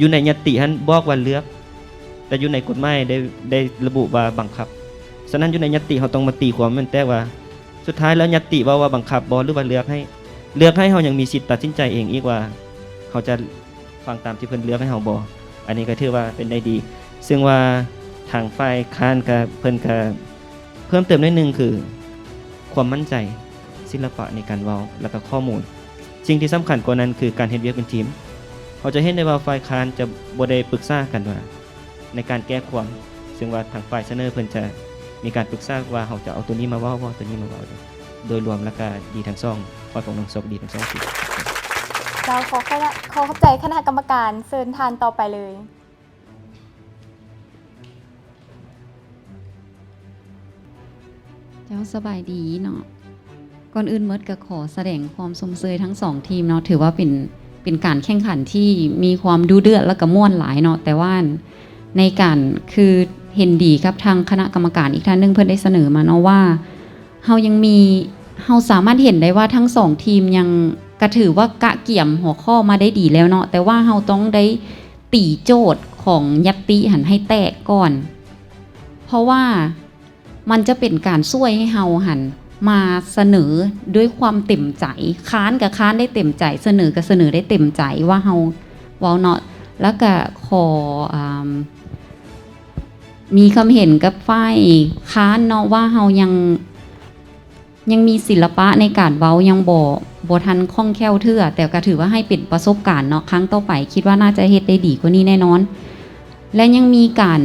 ຢູ່ໃນຍະຕິຫັ້ນບອກວ່າເລືອກ, ແຕ່ຢູ່ໃນກົດໝາຍໄດ້ ໄດ້ລະບຸວ່າບັງຄັບ. ສະນັ້ນ ຢູ່ໃນຍະຕິເຮົາຕ້ອງມາຕີຄວາມໃຫ້ມັນແຕກວ່າ ສຸດທ້າຍແລ້ວຍະຕິເວົ້າວ່າບັງຄັບບໍ່ ຫຼືວ່າເລືອກໃຫ້? ເລືອກໃຫ້ ເຮົາຍັງມີສິດຕັດສິນໃຈເອງອີກວ່າເຮົາຈະ ຟັງຕາມທີ່ເພິ່ນເລືອກໃຫ້ເຮົາບໍ່? ອັນນີ້ກໍຖືວ່າເປັນໄດ້ດີ ເຊິ່ງວ່າທາງຝ່າຍຄ້ານກໍ ເພິ່ນກໍເພີ່ມເຕີມໜ້ອຍໜຶ່ງ ຄືຄວາມໝັ້ນໃຈ, ສິລະປະໃນການເວົ້າ ແລ້ວກໍຂໍ້ມູນ. ສິ່ງທີ່ສຳຄັນກວ່ານັ້ນຄືການເຮັດວຽກເປັນທີມ. ເຮົາຈະເຫັນໄດ້ວ່າຝ່າຍຄ້ານຈະບໍ່ໄດ້ປຶກສາກັນວ່າ ໃນການແກ້ຄວາມ, ເຊິ່ງວ່າທາງຝ່າຍສະເໜີເພິ່ນຈະມີການປຶກສາວ່າເຮົາຈະເອົາໂຕນີ້ມາເວົ້າບໍ່ ໂຕນີ້ມາເວົ້າ. ໂດຍລວມແລ້ວກະດີທັງສອງ ຂໍໃຫ້ພວກນ້ອງໂຊກດີທັງສອງທີມ. ເຈົ້າ, ຂໍຂອບໃຈ, ຂໍຂອບໃຈຄະນະກຳມະການ. ເຊີນທ່ານຕໍ່ໄປເລີຍ. ເຈົ້າ, ສະບາຍດີເນາະ. ກ່ອນອື່ນໝົດກໍຂໍສະແດງຄວາມຊົມເຊີຍທັງສອງທີມເນາະ, ຖືວ່າເປັນ, ເປັນການແຂ່ງຂັນທີ່ມີຄວາມດຸເດືອດ ແລ້ວກໍມ່ວນຫຼາຍເນາະ, ແຕ່ວ່າໃນການ ຄືເຫັນດີກັບທາງຄະນະກຳມະການອີກທ່ານໜຶ່ງ ເພິ່ນໄດ້ສະເໜີມາເນາະວ່າ ເຮົາຍັງມີ, ເຮົາສາມາດເຫັນໄດ້ວ່າທັງສອງທີມຍັງ ກະຖືວ່າກະກຽມຫົວຂໍ້ມາໄດ້ດີແລ້ວເນາະ, ແຕ່ວ່າເຮົາຕ້ອງໄດ້ຕີໂຈດຂອງຍັດຕິຫັ້ນໃຫ້ແຕກກ່ອນ, ເພາະວ່າມັນຈະເປັນການຊ່ວຍໃຫ້ເຮົາຫັ້ນມາສະເໜີດ້ວຍຄວາມເຕັມໃຈ, ຄ້ານກະຄ້ານໄດ້ເຕັມໃຈ, ສະເໜີກະສະເໜີໄດ້ເຕັມໃຈວ່າເຮົາເວົ້າເນາະ. ແລ້ວກະຂໍ, ອາ, ມີຄຳເຫັນກັບຝ່າຍຄ້ານເນາະ ວ່າເຮົາຍັງ, ຍັງມີສິລະປະໃນການເວົ້າຍັງບໍ່, ບໍ່ທັນຄ່ອງແຄ້ວເທື່ອ, ແຕ່ກໍຖືວ່າໃຫ້ເປັນປະສົບການເນາະ, ຄັ້ງຕໍ່ໄປຄິດວ່າໜ້າຈະເຮັດໄດ້ດີກວ່ານີ້ແນ່ນອນ. ແລະ ຍັງມີການ,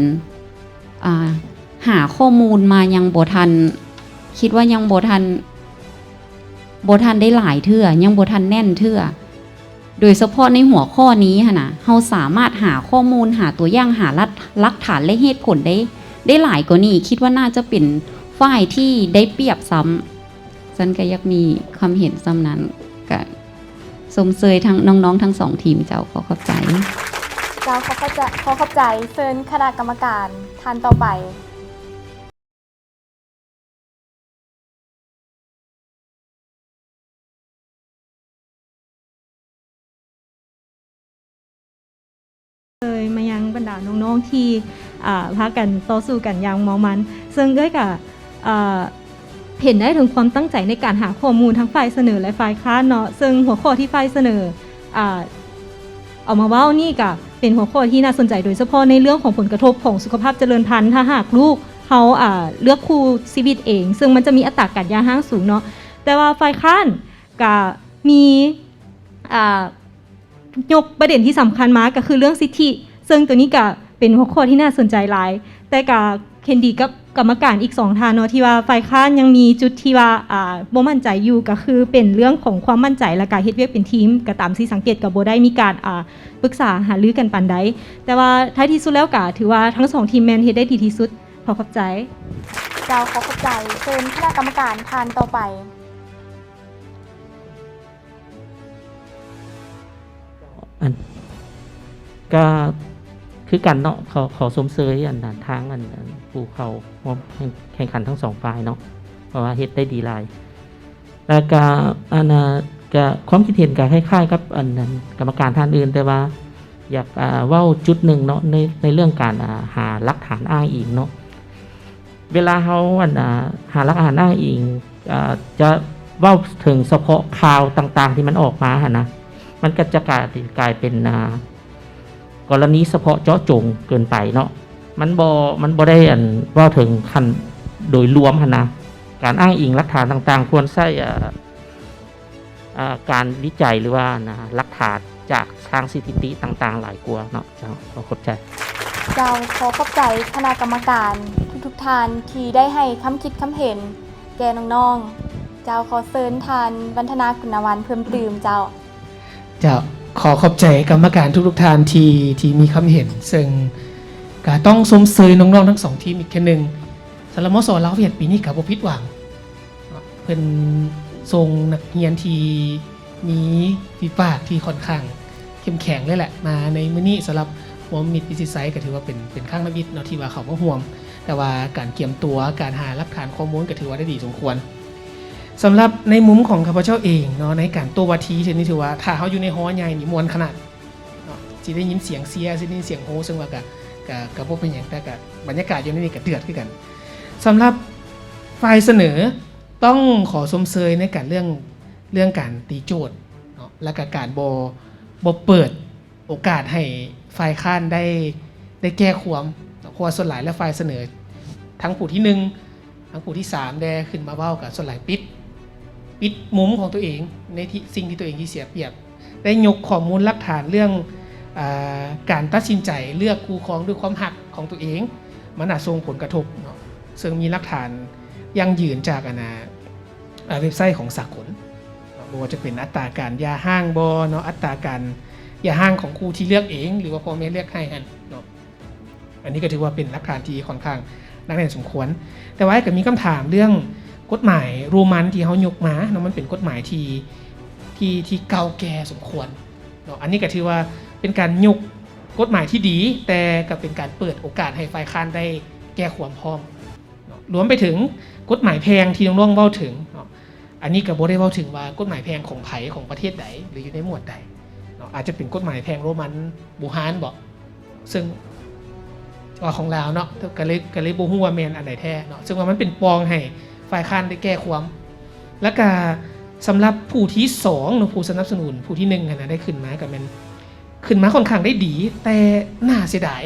ອາ, ຫາຂໍ້ມູນມາຍັງບໍ່ທັນ, ຄິດວ່າຍັງບໍ່ທັນ, ບໍ່ທັນໄດ້ຫຼາຍເທື່ອ, ຍັງບໍ່ທັນແໜ້ນເທື່ອ. ໂດຍສະເພາະໃນຫົວຂໍ້ນີ້ຫັ້ນນະ, ເຮົາສາມາດຫາຂໍ້ມູນ, ຫາຕົວຢ່າງ, ຫາຫຼັກ, ຫຼັກຖານ ແລະ ເຫດຜົນໄດ້, ໄດ້ຫຼາຍກວ່ານີ້, ຄິດວ່າໜ້າຈະເປັນຝ່າຍທີ່ໄດ້ປຽບຊ້ຳ. ຊັ້ນກະຢາກມີຄວາມເຫັນສ່ຳນັ້ນ, ກະຊົມເຊີຍທັງນ້ອງໆທັງສອງທີມເຈົ້າ. ຂໍຂອບໃຈ. ເຈົ້າ, ຂໍຂອບໃຈ, ຂໍຂອບໃຈ. ເຊີນຄະນະກຳມະການທ່ານຕໍ່ໄປ. ເຊີນມາຍັງບັນດານ້ອງໆທີ່, ອາ, ພາກັນຕໍ່ສູ້ກັນຢ່າງເມົາມັນ. ເຊິ່ງເອື້ອຍກະ, ອາ, ເຫັນໄດ້ເຖິງຄວາມຕັ້ງໃຈໃນການຫາຂໍ້ມູນທັງຝ່າຍສະເໜີ ແລະ ຝ່າຍຄ້ານເນາະ. ເຊິ່ງຫົວຂໍ້ທີ່ຝ່າຍສະເໜີ, ອາ, ເອົາມາເວົ້ານີ້ກະເປັນຫົວຂໍ້ທີ່ໜ້າສົນໃຈ, ໂດຍສະເພາະໃນເລື່ອງຂອງຜົນກະທົບຂອງສຸຂະພາບຈະເລີນພັນ ຖ້າຫາກລູກເຮົາ, ອາ, ເລືອກຄູ່ຊີວິດເອງ, ເຊິ່ງມັນຈະມີອັດຕາການຢ່າຮ້າງສູງເນາະ. ແຕ່ວ່າຝ່າຍຄ້ານກະມີ, ອາ, ຍົກປະເດັນທີ່ສຳຄັນມາກໍຄືເລື່ອງສິດທິ, ເຊິ່ງໂຕນີ້ກະເປັນຫົວຂໍ້ທີ່ໜ້າສົນໃຈຫຼາຍ, ແຕ່ກະເຫັນດີກັບ ກຳມະການອີກສອງທ່ານເນາະ ທີ່ວ່າຝ່າຍຄ້ານຍັງມີຈຸດທີ່ວ່າ ອ່າ ບໍ່ໝັ້ນໃຈຢູ່ ກໍຄືເປັນເລື່ອງຂອງຄວາມໝັ້ນໃຈ ແລ້ວກໍເຮັດວຽກເປັນທີມ ກໍຕາມທີ່ສັງເກດກໍບໍ່ໄດ້ມີການ ອ່າ ປຶກສາຫາລືກັນປານໃດ. ແຕ່ວ່າທ້າຍທີ່ສຸດແລ້ວກໍຖືວ່າທັງສອງທີມແມ່ນເຮັດໄດ້ດີທີ່ສຸດ. ຂໍຂອບໃຈ. ເຈົ້າ ຂໍຂອບໃຈ. ເຊີນຄະນະກຳມະການທ່ານຕໍ່ໄປ. ອັນ ກະຄືກັນເນາະ ຂໍ ຂໍຊົມເຊີຍອັນ ອັນ ທາງອັນ ອັນ ຜູ້ເຂົ້າຮ່ວມແຂ່ງ ແຂ່ງຂັນທັງສອງຝ່າຍເນາະ ເພາະວ່າເຮັດໄດ້ດີຫຼາຍ. ແລ້ວກະ ອັນ ນະ ກະຄວາມຄິດເຫັນກະຄ້າຍໆກັບອັນ ອັນ ກຳມະການທ່ານອື່ນ ແຕ່ວ່າຢາກ ອ່າ ເວົ້າຈຸດໜຶ່ງເນາະ ໃນ ໃນເລື່ອງການ ອ່າ ຫາຫຼັກຖານອ້າງອີງເນາະ. ເວລາເຮົາ ອັນ ອ່າ ຫາຫຼັກຖານອ້າງອີງ ອ່າ ຈະເວົ້າເຖິງສະເພາະຂ່າວຕ່າງໆທີ່ມັນອອກມາຫັ້ນນະ ມັນກໍຈະກາຍ ກາຍເປັນ ອ່າ ກໍລະນີສະເພາະເຈາະຈົງເກີນໄປເນາະ. ມັນບໍ່ ມັນບໍ່ໄດ້ ອັນ ເວົ້າເຖິງຂັ້ນໂດຍລວມຫັ້ນນະ. ການອ້າງອີງຫຼັກຖານຕ່າງໆ ຄວນໃຊ້ ອ່າ ອ່າ ການວິໄຈ ຫຼືວ່າ ນະ ຫຼັກຖານຈາກທາງສະຖິຕິຕ່າງໆຫຼາຍກວ່າເນາະ. ເຈົ້າ ຂໍຂອບໃຈ. ເຈົ້າ ຂໍຂອບໃຈຄະນະກຳມະການທຸກໆທ່ານທີ່ໄດ້ໃຫ້ຄຳຄິດຄຳເຫັນແກ່ນ້ອງໆ. ເຈົ້າ ຂໍເຊີນທ່ານ ວັນທະນາ ກຸນນະວັນ ເພີ່ມຕື່ມ. ເຈົ້າ ເຈົ້າ ຂໍຂອບໃຈກຳມະການທຸກໆທ່ານທີ່ ທີ່ມີຄຳເຫັນ ເຊິ່ງກະຕ້ອງຊົມເຊີຍນ້ອງໆທັງສອງທີມອີກເທື່ອໜຶ່ງ. ສຳລັບ ມສ ລາວຫວຽດ ປີນີ້ກະບໍ່ຜິດຫວັງ. ເພິ່ນສົ່ງນັກຮຽນທີ່ມີຝີປາກທີ່ຂ້ອນຂ້າງເຂັ້ມແຂງເລີຍແຫຼະ ມາໃນມື້ນີ້. ສຳລັບ ຮວມມິດ ວິຊິດໄຊ ກໍຖືວ່າເປັນ ເປັນຄັ້ງທຳອິດເນາະ ທີ່ວ່າເຂົ້າມາຮ່ວມ, ແຕ່ວ່າການກຽມຕົວ ການຫາຫຼັກຖານຂໍ້ມູນ ກໍຖືວ່າໄດ້ດີສົມຄວນ. ສຳລັບໃນມຸມຂອງຂ້າພະເຈົ້າເອງເນາະ ໃນການໂຕ້ວາທີເຊັ່ນນີ້ ຖືວ່າຖ້າເຮົາຢູ່ໃນຫໍໃຫຍ່ນີ້ມ່ວນຂະໜາດເນາະ, ຊິໄດ້ຍິນສຽງເຊຍ ຊິໄດ້ຍິນສຽງໂຮ ເຊິ່ງວ່າກະ ກະ ກະບໍ່ເປັນຫຍັງ, ແຕ່ກະບັນຍາກາດຢູ່ໃນນີ້ກະເດືອດຄືກັນ. ສຳລັບຝ່າຍສະເໜີ ຕ້ອງຂໍຊົມເຊີຍໃນການເລື່ອງ ເລື່ອງການຕີໂຈດເນາະ ແລ້ວກະການບໍ່ ບໍ່ເປີດໂອກາດໃຫ້ຝ່າຍຄ້ານໄດ້ ໄດ້ແກ້ຄວາມເນາະ, ເພາະວ່າສ່ວນຫຼາຍແລ້ວຝ່າຍສະເໜີ ທັງຜູ້ທີໜຶ່ງ ທັງຜູ້ທີສາມແດ່ ຂຶ້ນມາເວົ້າ ກະສ່ວນຫຼາຍປິດ ປິດມຸມຂອງຕົວເອງ ໃນທີ່ ສິ່ງທີ່ຕົວເອງທີ່ເສຍປຽບ. ໄດ້ຍົກຂໍ້ມູນຫຼັກຖານເລື່ອງ ອາ ການຕັດສິນໃຈເລືອກຄູ່ຄອງດ້ວຍຄວາມຮັກຂອງຕົວເອງ ມັນອາດສົ່ງຜົນກະທົບເນາະ, ເຊິ່ງມີຫຼັກຖານຢັ້ງຢືນຈາກ ອັນນາ ອາ ເວັບໄຊຂອງສາກົນເນາະ, ບໍ່ວ່າຈະເປັນອັດຕາການຢ່າຮ້າງບໍ່ເນາະ, ອັດຕາການຢ່າຮ້າງຂອງຄູ່ທີ່ເລືອກເອງ ຫຼືວ່າພໍ່ແມ່ເລືອກໃຫ້ຫັ້ນເນາະ. ອັນນີ້ກໍຖືວ່າເປັນຫຼັກຖານທີ່ຂ້ອນຂ້າງໜັກແໜ້ນສົມຄວນ. ແຕ່ວ່າອ້າຍກໍມີຄຳຖາມເລື່ອງກົດໝາຍໂຣມັນທີ່ເຮົາຍົກມາເນາະ, ມັນເປັນກົດໝາຍທີ່ ທີ່ ທີ່ເກົ່າແກ່ສົມຄວນເນາະ. ອັນນີ້ກໍຖືວ່າເປັນການຍົກກົດໝາຍທີ່ດີ, ແຕ່ກໍເປັນການເປີດໂອກາດໃຫ້ຝ່າຍຄ້ານໄດ້ແກ້ຄວາມພ້ອມເນາະ. ລວມໄປເຖິງກົດໝາຍແພ່ງທີ່ນ້ອງໆເວົ້າເຖິງເນາະ, ອັນນີ້ກໍບໍ່ໄດ້ເວົ້າເຖິງວ່າກົດໝາຍແພ່ງຂອງໃຜ ຂອງປະເທດໃດ ຫຼື ຢູ່ໃນໝວດໃດເນາະ, ອາດຈະເປັນກົດໝາຍແພ່ງໂຣມັນບູຮານບໍ ເຊິ່ງວ່າຂອງລາວເນາະ, ກໍເລີຍ ກໍເລີຍບໍ່ຮູ້ວ່າແມ່ນອັນໃດແທ້ເນາະ, ເຊິ່ງວ່າມັນເປັນປ່ອງໃຫ້ຝ່າຍຄ້ານໄດ້ແກ້ຄວາມ. ແລ້ວກະສຳລັບຜູ້ທີສອງເນາະ, ຜູ້ສະໜັບສະໜູນຜູ້ທີໜຶ່ງຫັ້ນນະ ໄດ້ຂຶ້ນມາ ກໍແມ່ນ ຂຶ້ນມາຂ້ອນຂ້າງໄດ້ດີ, ແຕ່ໜ້າເສຍດາຍ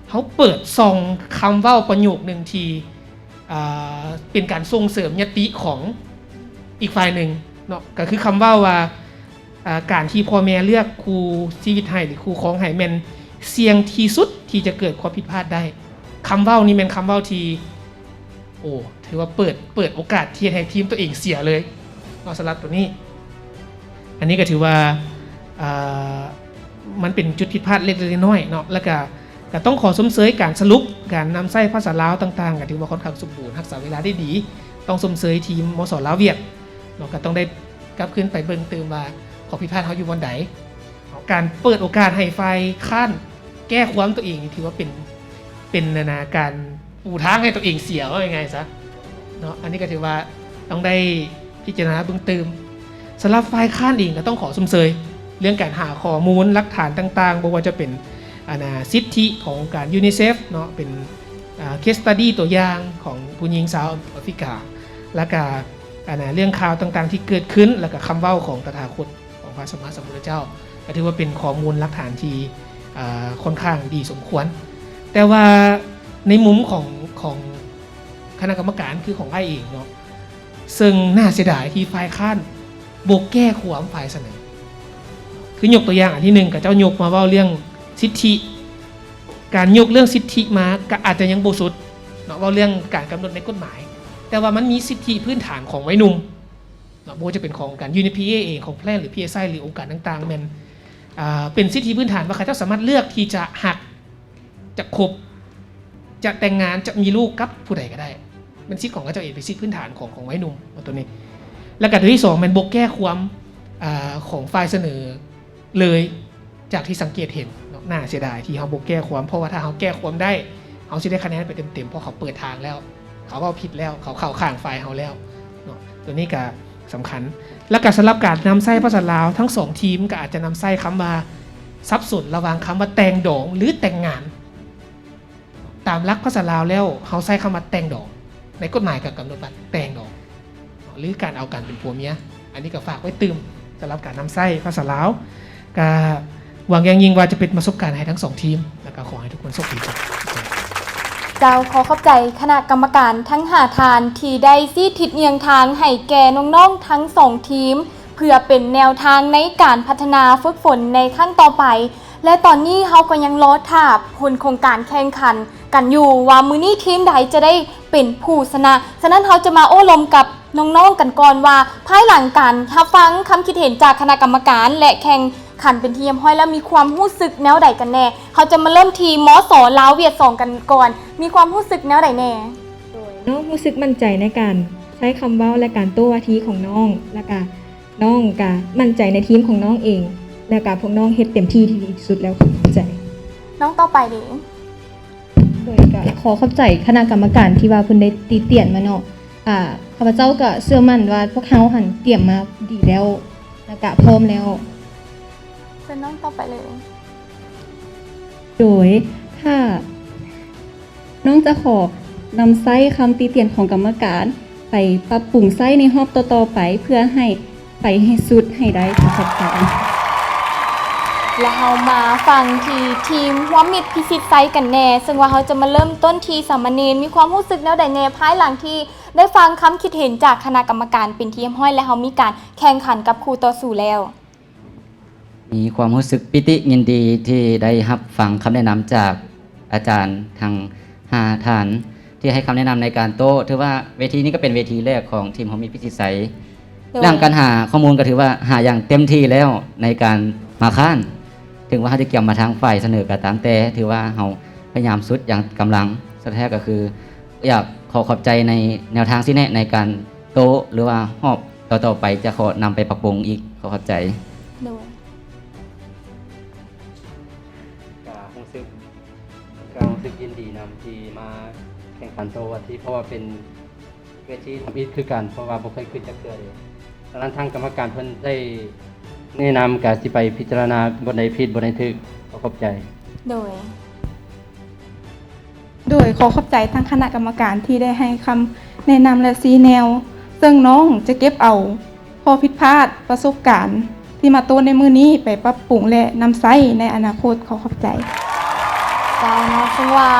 ເຮົາເປີດຊ່ອງຄຳເວົ້າປະໂຫຍກໜຶ່ງທີ່ ອ່າ ເປັນການສົ່ງເສີມຍະຕິຂອງອີກຝ່າຍໜຶ່ງເນາະ, ກໍຄືຄຳເວົ້າວ່າ ອ່າ ການທີ່ພໍ່ແມ່ເລືອກຄູ່ຊີວິດໃຫ້ ຫຼື ຄູ່ຄອງໃຫ້ ແມ່ນສ່ຽງທີ່ສຸດທີ່ຈະເກີດຄວາມຜິດພາດໄດ້. ຄຳເວົ້ານີ້ແມ່ນຄຳເວົ້າທີ່ ໂອ້ ຖືວ່າເປີດ ເປີດໂອກາດທີ່ເຮັດໃຫ້ທີມຕົວເອງເສຍເລີຍເນາະ ສຳລັບຕົວນີ້. ອັນນີ້ກໍຖືວ່າ ເອີ ມັນເປັນຈຸດຜິດພາດເລັກໆນ້ອຍໆເນາະ, ແລ້ວກະ ກະຕ້ອງຂໍຊົມເຊີຍການສະຫຼຸບ ການນຳໃຊ້ພາສາລາວຕ່າງໆ ກະຖືວ່າຂ້ອນຂ້າງສົມບູນ ຮັກສາເວລາໄດ້ດີ. ຕ້ອງຊົມເຊີຍທີມ ມສ ລາວຫວຽດເນາະ, ກະຕ້ອງໄດ້ກັບຄືນໄປເບິ່ງຕື່ມວ່າຂໍ້ຜິດພາດເຮົາຢູ່ບ່ອນໃດ. ເນາະ ການເປີດໂອກາດໃຫ້ຝ່າຍຄ້ານແກ້ຄວາມຕົວເອງ ຖືວ່າເປັນ ເປັນ ອັນນາ ການປູທາງໃຫ້ຕົວເອງເສຍ ເວົ້າງ່າຍໆຊະເນາະ. ອັນນີ້ກໍຖືວ່າຕ້ອງໄດ້ພິຈາລະນາເບິ່ງຕື່ມ. ສຳລັບຝ່າຍຄ້ານເອງກໍຕ້ອງຂໍຊົມເຊີຍເລື່ອງການຫາຂໍ້ມູນຫຼັກຖານຕ່າງໆ, ບໍ່ວ່າຈະເປັນ ອັນນາ ສິດທິຂອງການ UNICEF ເນາະ, ເປັນ ເອີ case study ຕົວຢ່າງຂອງຜູ້ຍິງຊາວອາຟຣິກາ, ແລ້ວກະ ອັນນາ ເລື່ອງຂ່າວຕ່າງໆທີ່ເກີດຂຶ້ນ ແລ້ວກະຄຳເວົ້າຂອງຕະຖາຄົດ ຂອງພະສຳມາສຳພຸດທະເຈົ້າ ກໍຖືວ່າເປັນຂໍ້ມູນຫຼັກຖານທີ່ ເອີ ຂ້ອນຂ້າງດີສົມຄວນ. ແຕ່ວ່າໃນມຸມຂອງ ຂອງຄະນະກຳມະການ ຄືຂອງອ້າຍເອງເນາະ, ເຊິ່ງໜ້າເສຍດາຍທີ່ຝ່າຍຄ້ານບໍ່ແກ້ຄວາມຝ່າຍສະເໜີ. ຄືຍົກຕົວຢ່າງອັນທີໜຶ່ງ ຂະເຈົ້າຍົກມາເວົ້າເລື່ອງສິດທິ, ການຍົກເລື່ອງສິດທິມາກໍອາດຈະຍັງບໍ່ສຸດ ເນາະ ເວົ້າເລື່ອງການກຳນົດໃນກົດໝາຍ, ແຕ່ວ່າມັນມີສິດທິພື້ນຖານຂອງໄວໜຸ່ມເນາະ, ບໍ່ວ່າຈະເປັນຂອງອົງການ UNFPA ເອງ, ຂອງ PLAN ຫຼື PSI ຫຼື ອົງການຕ່າງໆ ແມ່ນ ອ່າ ເປັນສິດທິພື້ນຖານວ່າເຂົາເຈົ້າສາມາດເລືອກທີ່ຈະຮັກ, ຈະຄົບ, ຈະແຕ່ງງານ, ຈະມີລູກກັບຜູ້ໃດກໍໄດ້. ແມ່ນສິດຂອງເຂົາເຈົ້າເອງ, ເປັນສິດພື້ນຖານຂອງ, ຂອງໄວໜຸ່ມຕົວນີ້. ແລ້ວກໍຕົວທີສອງ ແມ່ນບໍ່ແກ້ຄວາມ, ອ່າ ຂອງຝ່າຍສະເໜີ ເລີຍ ຈາກທີ່ສັງເກດເຫັນເນາະ. ໜ້າເສຍດາຍທີ່ເຮົາບໍ່ແກ້ຄວາມ, ເພາະວ່າຖ້າເຮົາແກ້ຄວາມໄດ້ ເຮົາຊິໄດ້ຄະແນນໄປເຕັມໆ ເພາະເຂົາເປີດທາງແລ້ວ, ເຂົາເວົ້າຜິດແລ້ວ, ເຂົາເຂົ້າຂ້າງຝ່າຍເຮົາແລ້ວເນາະ. ຕົວນີ້ກໍສຳຄັນ. ແລ້ວກໍສຳລັບການນຳໃຊ້ພາສາລາວ, ທັງສອງທີມກໍອາດຈະນຳໃຊ້ຄຳວ່າສັບສົນລະຫວ່າງຄຳວ່າແຕ່ງດອງ ຫຼື ແຕ່ງງານ. ຕາມຫຼັກພາສາລາວແລ້ວ ເຮົາໃຊ້ຄຳວ່າແຕ່ງດອງ, ໃນກົດໝາຍກໍກຳນົດວ່າແຕ່ງດອງ ຫຼື ການເອົາກັນເປັນຜົວເມຍ. ອັນນີ້ກໍຝາກໄວ້ຕື່ມສຳລັບການນຳໃຊ້ພາສາລາວ, ກໍຫວັງຢ່າງຍິ່ງວ່າຈະເປັນປະສົບການໃຫ້ທັງສອງທີມ, ແລ້ວກໍຂໍໃຫ້ທຸກຄົນໂຊກດີ. ເຈົ້າ, ຂໍຂອບໃຈຄະນະກຳມະການທັງຫ້າທ່ານທີ່ໄດ້ຊີ້ທິດຍ່ຽງທາງໃຫ້ແກ່ນ້ອງໆທັງສອງທີມ ເພື່ອເປັນແນວທາງໃນການພັດທະນາຝຶກຝົນໃນຄັ້ງຕໍ່ໄປ. ແລະ ຕອນນີ້ເຮົາກໍຍັງລໍຖ້າຜົນຂອງການແຂ່ງຂັນກັນຢູ່ວ່າມື້ນີ້ທີມໃດຈະໄດ້ເປັນຜູ້ຊະນະ. ສະນັ້ນເຮົາຈະມາໂອ້ລົມກັບນ້ອງໆກັນກ່ອນວ່າ ພາຍຫຼັງການຮັບຟັງຄຳຄິດເຫັນຈາກຄະນະກຳມະການ ແລະ ແຂ່ງຂັນເປັນທີ່ຮຽບຮ້ອຍແລ້ວ ມີຄວາມຮູ້ສຶກແນວໃດກັນແນ່? ເຮົາຈະມາເລີ່ມທີ່ ມສ ລາວຫວຽດສອງ ກັນກ່ອນ, ມີຄວາມຮູ້ສຶກແນວໃດແນ່? ໂດຍ ນ້ອງຮູ້ສຶກໝັ້ນໃຈໃນການໃຊ້ຄຳເວົ້າ ແລະ ການໂຕ້ວາທີຂອງນ້ອງ, ແລ້ວກະ ນ້ອງກະໝັ້ນໃຈໃນທີມຂອງນ້ອງເອງ ແລ້ວກະພວກນ້ອງເຮັດເຕັມທີ່ທີ່ດີທີ່ສຸດແລ້ວ. ຂອບໃຈ. ນ້ອງຕໍ່ໄປເດ? ໂດຍກະຂໍຂອບໃຈຄະນະກຳມະການທີ່ວ່າເພິ່ນໄດ້ຕິຕຽນມາເນາະ. ອາ ຂ້າພະເຈົ້າກະເຊື່ອໝັ້ນວ່າພວກເຮົາຫັ້ນຕຽມມາດີແລ້ວ ແລ້ວກະພ້ອມແລ້ວ. ເຊີນນ້ອງຕໍ່ໄປເລີຍ. ໂດຍ ຖ້າ ນ້ອງຈະຂໍນຳໃຊ້ຄຳຕິຕຽນຂອງກຳມະການໄປປັບປຸງໃຊ້ໃນຮອບຕໍ່ໆໄປ ເພື່ອໃຫ້ໄປໃຫ້ສຸດໃຫ້ໄດ້. ຂໍຂອບໃຈ. ແລະ ເຮົາມາຟັງທີ່ທີມຮ່ວມມິດພິຊິດໄຊກັນແນ່, ເຊິ່ງວ່າເຮົາຈະມາເລີ່ມຕົ້ນທີ່ສາມະເນນ. ມີຄວາມຮູ້ສຶກແນວໃດແນ່ ພາຍຫຼັງທີ່ໄດ້ຟັງຄຳຄິດເຫັນຈາກຄະນະກຳມະການເປັນທີ່ຮຽບຮ້ອຍ ແລະ ເຮົາມີການແຂ່ງຂັນກັບຄູ່ຕໍ່ສູ້ແລ້ວ? ມີຄວາມຮູ້ສຶກປີຕິຍິນດີທີ່ໄດ້ຮັບຟັງຄຳແນະນຳຈາກອາຈານທັງຫ້າທ່ານ ທີ່ໃຫ້ຄຳແນະນຳໃນການໂຕ້. ຖືວ່າເວທີນີ້ກໍເປັນເວທີແລກຂອງທີມຮ່ວມມິດພິຊິດໄຊ. ໂດຍ ເລື່ອງການຫາຂໍ້ມູນກໍຖືວ່າຫາຢ່າງເຕັມທີ່ແລ້ວໃນການມາຄ້ານ. ເຖິງວ່າເຮົາຈະກຽມມາທາງຝ່າຍສະເໜີກໍຕາມແຕ່, ຖືວ່າເຮົາພະຍາຍາມສຸດຢ່າງກຳລັງ. ສຸດທ້າຍກໍຄື ຢາກຂໍຂອບໃຈໃນແນວທາງຊີ້ແນະໃນການໂຕ້ ຫຼືວ່າຮອບຕໍ່ໆໄປຈະຂໍນຳໄປປັບປຸງອີກ. ຂໍຂອບໃຈ. ໂດຍ ກະຮູ້ສຶກ ກະຮູ້ສຶກຍິນດີນຳທີ່ມາແຂ່ງຂັນໂຕ້ວັນທີ ເພາະວ່າເປັນເວທີທຳອິດຄືກັນ, ເພາະວ່າບໍ່ເຄີຍຂຶ້ນຈັກເທື່ອເດ. ສະນັ້ນທາງກຳມະການເພິ່ນໄດ້ແນະນຳ ກະຊິໄປພິຈາລະນາບ່ອນໃດຜິດ ບ່ອນໃດຖືກ. ຂໍຂອບໃຈ. ໂດຍ ໂດຍ ຂໍຂອບໃຈທາງຄະນະກຳມະການທີ່ໄດ້ໃຫ້ຄຳແນະນຳ ແລະ ຊີ້ແນວ, ເຊິ່ງນ້ອງຈະເກັບເອົາຂໍ້ຜິດພາດ, ປະສົບການທີ່ມາໂຕ້ໃນມື້ນີ້ໄປປັບປຸງ ແລະ ນຳໃຊ້ໃນອະນາຄົດ. ຂໍຂອບໃຈ. ເຈົ້າເນາະ, ເຊິ່ງວ່າ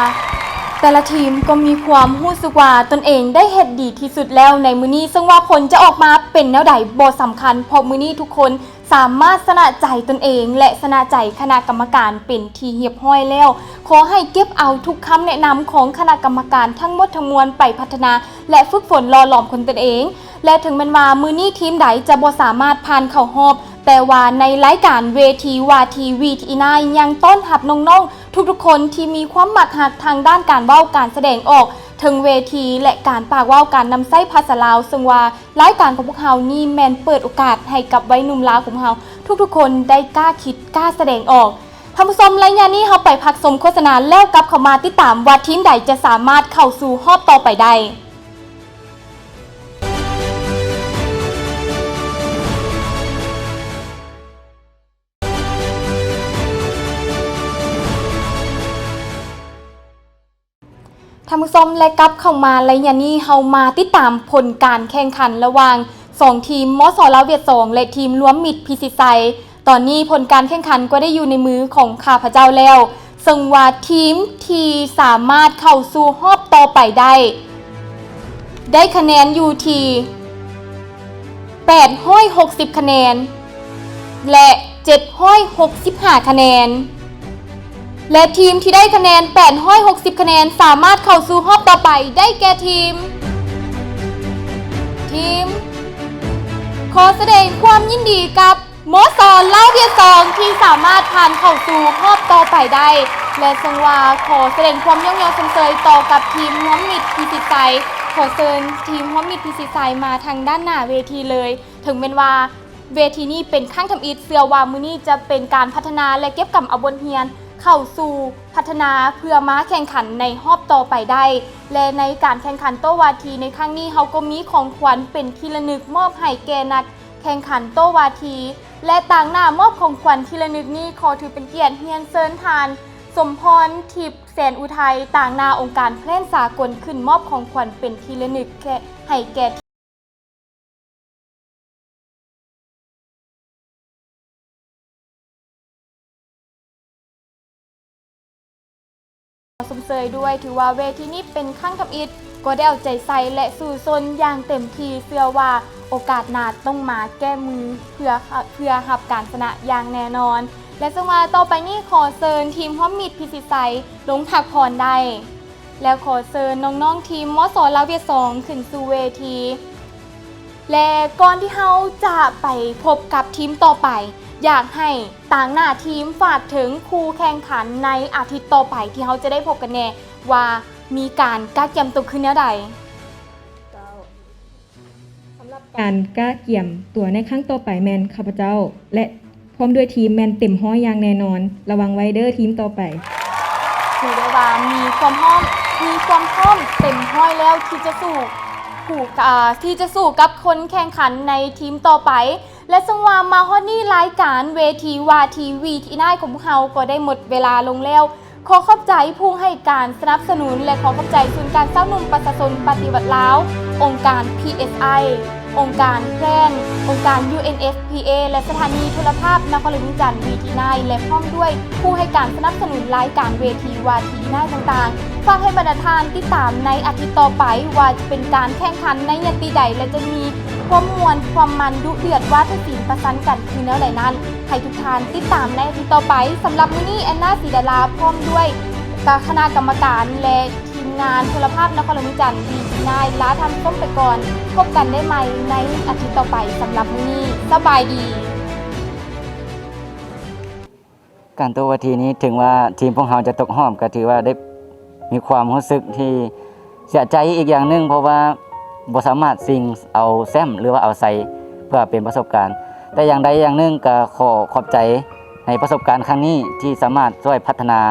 ແຕ່ລະທີມກໍມີຄວາມຮູ້ສຶກວ່າຕົນເອງໄດ້ເຮັດດີທີ່ສຸດແລ້ວໃນມື້ນີ້, ເຊິ່ງວ່າຜົນຈະອອກມາເປັນແນວໃດບໍ່ສຳຄັນ, ເພາະມື້ນີ້ທຸກຄົນ ສາມາດຊະນະໃຈຕົນເອງ ແລະ ຊະນະໃຈຄະນະກຳມະການເປັນທີ່ຮຽບຮ້ອຍແລ້ວ. ຂໍໃຫ້ເກັບເອົາທຸກຄຳແນະນຳຂອງຄະນະກຳມະການທັງໝົດທັງມວນໄປພັດທະນາ ແລະ ຝຶກຝົນຫຼໍ່ຫຼອມຄົນຕົນເອງ. ແລະ ເຖິງແມ່ນວ່າມື້ນີ້ທີມໃດຈະບໍ່ສາມາດຜ່ານເຂົ້າຮອບ, ແຕ່ວ່າໃນລາຍການເວທີວາທີ ວີທີໄນ ຍັງຕ້ອນຮັບນ້ອງໆທຸກໆຄົນທີ່ມີຄວາມມັກຮັກທາງດ້ານການເວົ້າການສະແດງອອກເທິງເວທີ ແລະ ການປາກເວົ້າການນຳໃຊ້ພາສາລາວ, ເຊິ່ງວ່າ ລາຍການຂອງພວກເຮົານີ້ແມ່ນເປີດໂອກາດໃຫ້ກັບໄວໜຸ່ມລາວຂອງເຮົາທຸກໆຄົນໄດ້ກ້າຄິດກ້າສະແດງອອກ. ທ່ານຜູ້ຊົມ, ໄລຍະນີ້ເຮົາໄປພັກຊົມໂຄສະນາ ແລ້ວກັບເຂົ້າມາຕິດຕາມວ່າທີມໃດຈະສາມາດເຂົ້າສູ່ຮອບຕໍ່ໄປໄດ້. ທ່ານຜູ້ຊົມ ແລະ ກັບເຂົ້າມາໄລຍະນີ້ ເຮົາມາຕິດຕາມຜົນການແຂ່ງຂັນລະຫວ່າງສອງທີມ ມສ ລາວຫວຽດສອງ ແລະ ທີມລວມມິດພິຊິດໄຊ. ຕອນນີ້ຜົນການແຂ່ງຂັນກໍໄດ້ຢູ່ໃນມືຂອງຂ້າພະເຈົ້າແລ້ວ, ເຊິ່ງວ່າທີມທີ່ສາມາດເຂົ້າສູ່ຮອບຕໍ່ໄປໄດ້ ໄດ້ຄະແນນຢູ່ທີ່ ແປດຮ້ອຍຫົກສິບຄະແນນ ແລະ ເຈັດຮ້ອຍຫົກສິບຫ້າຄະແນນ. ແລະ ທີມທີ່ໄດ້ຄະແນນແປດຮ້ອຍຫົກສິບຄະແນນ ສາມາດເຂົ້າສູ່ຮອບຕໍ່ໄປໄດ້ແກ່ທີມ ທີມ ຂໍສະແດງຄວາມຍິນດີກັບ ມສ ລາວຫວຽດສອງ ທີ່ສາມາດຜ່ານເຂົ້າສູ່ຮອບຕໍ່ໄປໄດ້ ແລະ ເຊິ່ງວ່າຂໍສະແດງຄວາມຍ້ອງຍໍຊົມເຊີຍຕໍ່ກັບທີມຮ່ວມມິດພິຊິດໄຊ ຂໍເຊີນທີມຮ່ວມມິດພິຊິດໄຊມາທາງດ້ານໜ້າເວທີເລີຍ. ເຖິງແມ່ນວ່າເວທີນີ້ເປັນຄັ້ງທຳອິດ, ເຊື່ອວ່າມື້ນີ້ຈະເປັນການພັດທະນາ ແລະ ເກັບກຳເອົາບົດຮຽນເຂົ້າສູ່ພັດທະນາ ເພື່ອມາແຂ່ງຂັນໃນຮອບຕໍ່ໄປໄດ້ ແລະ ໃນການແຂ່ງຂັນໂຕ້ວາທີໃນຄັ້ງນີ້ ເຮົາກໍມີຂອງຂວັນເປັນທີ່ລະນຶກມອບໃຫ້ແກ່ນັກ ແຂ່ງຂັນໂຕ້ວາທີ ແລະ ຕາງໜ້າມອບຂອງຂວັນທີ່ລະນຶກນີ້ ຂໍຖືເປັນກຽດຮຽນເຊີນທ່ານ ສົມພອນ ທິບແສນອຸໄທ ຕາງໜ້າອົງການແພລນສາກົນ ຂຶ້ນມອບຂອງຂວັນເປັນທີ່ລະນຶກແກ່ ໃຫ້ແກ່ ຊົມເຊີຍດ້ວຍ. ຖືວ່າເວທີນີ້ເປັນຄັ້ງທຳອິດ, ກໍໄດ້ເອົາໃຈໃສ່ ແລະ ສູ້ຊົນຢ່າງເຕັມທີ່. ເຊື່ອວ່າໂອກາດໜ້າຕ້ອງມາແກ້ມືເພື່ອ ເພື່ອຮັບການຊະນະຢ່າງແນ່ນອນ. ແລະ ເຊິ່ງວ່າຕໍ່ໄປນີ້ ຂໍເຊີນທີມຮ່ວມມິດພິຊິດໄຊລົງພັກຜ່ອນໄດ້. ແລ້ວຂໍເຊີນນ້ອງໆທີມ ມສ ລາວຫວຽດສອງ ຂຶ້ນສູ່ເວທີ. ແລະ ກ່ອນທີ່ເຮົາຈະໄປພົບກັບທີມຕໍ່ໄປ, ຢາກໃຫ້ຕາງໜ້າທີມຝາກເຖິງຄູ່ແຂ່ງຂັນໃນອາທິດຕໍ່ໄປທີ່ເຮົາຈະໄດ້ພົບກັນແນ່ ວ່າມີການກະກຽມໂຕຄືແນວໃດ? ເຈົ້າ ສຳລັບການກະກຽມຕົວໃນຄັ້ງຕໍ່ໄປແມ່ນຂ້າພະເຈົ້າ ແລະ ພ້ອມດ້ວຍທີມແມ່ນເຕັມຮ້ອຍຢ່າງແນ່ນອນ. ລະວັງໄວ້ເດີ້ທີມຕໍ່ໄປ. ຖືໄດ້ວ່າມີຄວາມພ້ອມ, ມີຄວາມພ້ອມເຕັມຮ້ອຍແລ້ວທີ່ຈະສູ້ ຜູ້ ອາ ທີ່ຈະສູ້ກັບຄົນແຂ່ງຂັນໃນທີມຕໍ່ໄປ. ແລະ ເຊິ່ງວ່າມາຮອດນີ້ລາຍການເວທີວາທີ ວີທີໄນ ຂອງພວກເຮົາກໍໄດ້ໝົດເວລາລົງແລ້ວ. ຂໍຂອບໃຈຜູ້ໃຫ້ການສະໜັບສະໜູນ ແລະ ຂໍຂອບໃຈສູນກາງຊາວໜຸ່ມປະຊາຊົນປະຕິວັດລາວ, ອົງການ ພີເອສໄອ, ອົງການແພນ, ອົງການ ຢູເອັນເອັຟພີເອ ແລະ ສະຖານີໂທລະພາບນະຄອນຫຼວງວຽງຈັນ ວີທີໄນ ແລະ ພ້ອມດ້ວຍຜູ້ໃຫ້ການສະໜັບສະໜູນລາຍການເວທີວາທີໃນຕ່າງໆ. ຝາກໃຫ້ບັນດາທ່ານຕິດຕາມໃນອາທິດຕໍ່ໄປ ວ່າຈະເປັນການແຂ່ງຂັນໃນຍະຕິໃດ ແລະ ຈະມີຄວາມມ່ວນ, ຄວາມມັນ, ດຸເດືອດ, ວາທະສິນປະຊັນກັນຄືແນວໃດນັ້ນ. ໃຫ້ທຸກທ່ານຕິດຕາມໃນອາທິດຕໍ່ໄປ. ສຳລັບມື້ນີ້ ແອນນາ ສີດາລາ ພ້ອມດ້ວຍຄະນະກຳມະການ ແລະ ທີມງານໂທລະພາບນະຄອນຫຼວງວຽງຈັນ ວີທີໄນ ລາທ່ານຜູ້ຊົມໄປກ່ອນ. ພົບກັນໄດ້ໃໝ່ໃນອາທິດຕໍ່ໄປ. ສຳລັບມື້ນີ້ ສະບາຍດີ. ການໂຕ້ວາທີນີ້ ເຖິງວ່າທີມພວກເຮົາຈະຕົກຮອບ ກໍຖືວ່າໄດ້ມີຄວາມຮູ້ສຶກທີ່ເສຍໃຈອີກຢ່າງໜຶ່ງ, ເພາະວ່າບໍ່ສາມາດຊິງເອົາແຊ້ມ ຫຼືວ່າເອົາໄຊເພື່ອເປັນປະສົບການ. ແຕ່ຢ່າງໃດຢ່າງໜຶ່ງກໍຂໍຂອບໃຈໃນປະສົບການຄັ້ງນີ້ ທີ່ສາມາດຊ່ວຍພັດທະນາ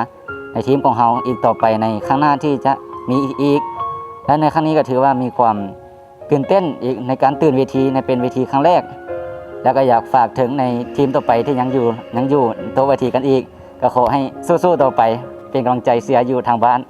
ໃນທີມຂອງເຮົາອີກຕໍ່ໄປໃນຄັ້ງໜ້າທີ່ຈະມີອີກ. ແລະ ໃນຄັ້ງນີ້ກໍຖືວ່າມີຄວາມ ຕື່ນເຕັ້ນອີກໃນການຕື່ນເວທີ ໃນເປັນເວທີຄັ້ງແລກ ແລ້ວກໍຢາກຝາກເຖິງໃນທີມຕໍ່ໄປທີ່ຍັງຢູ່ ຍັງຢູ່ໂຕະເວທີກັນອີກ ກໍຂໍໃຫ້ສູ້ໆຕໍ່ໄປ ເປັນກຳລັງໃຈເຊຍຢູ່ທາງບ້ານ.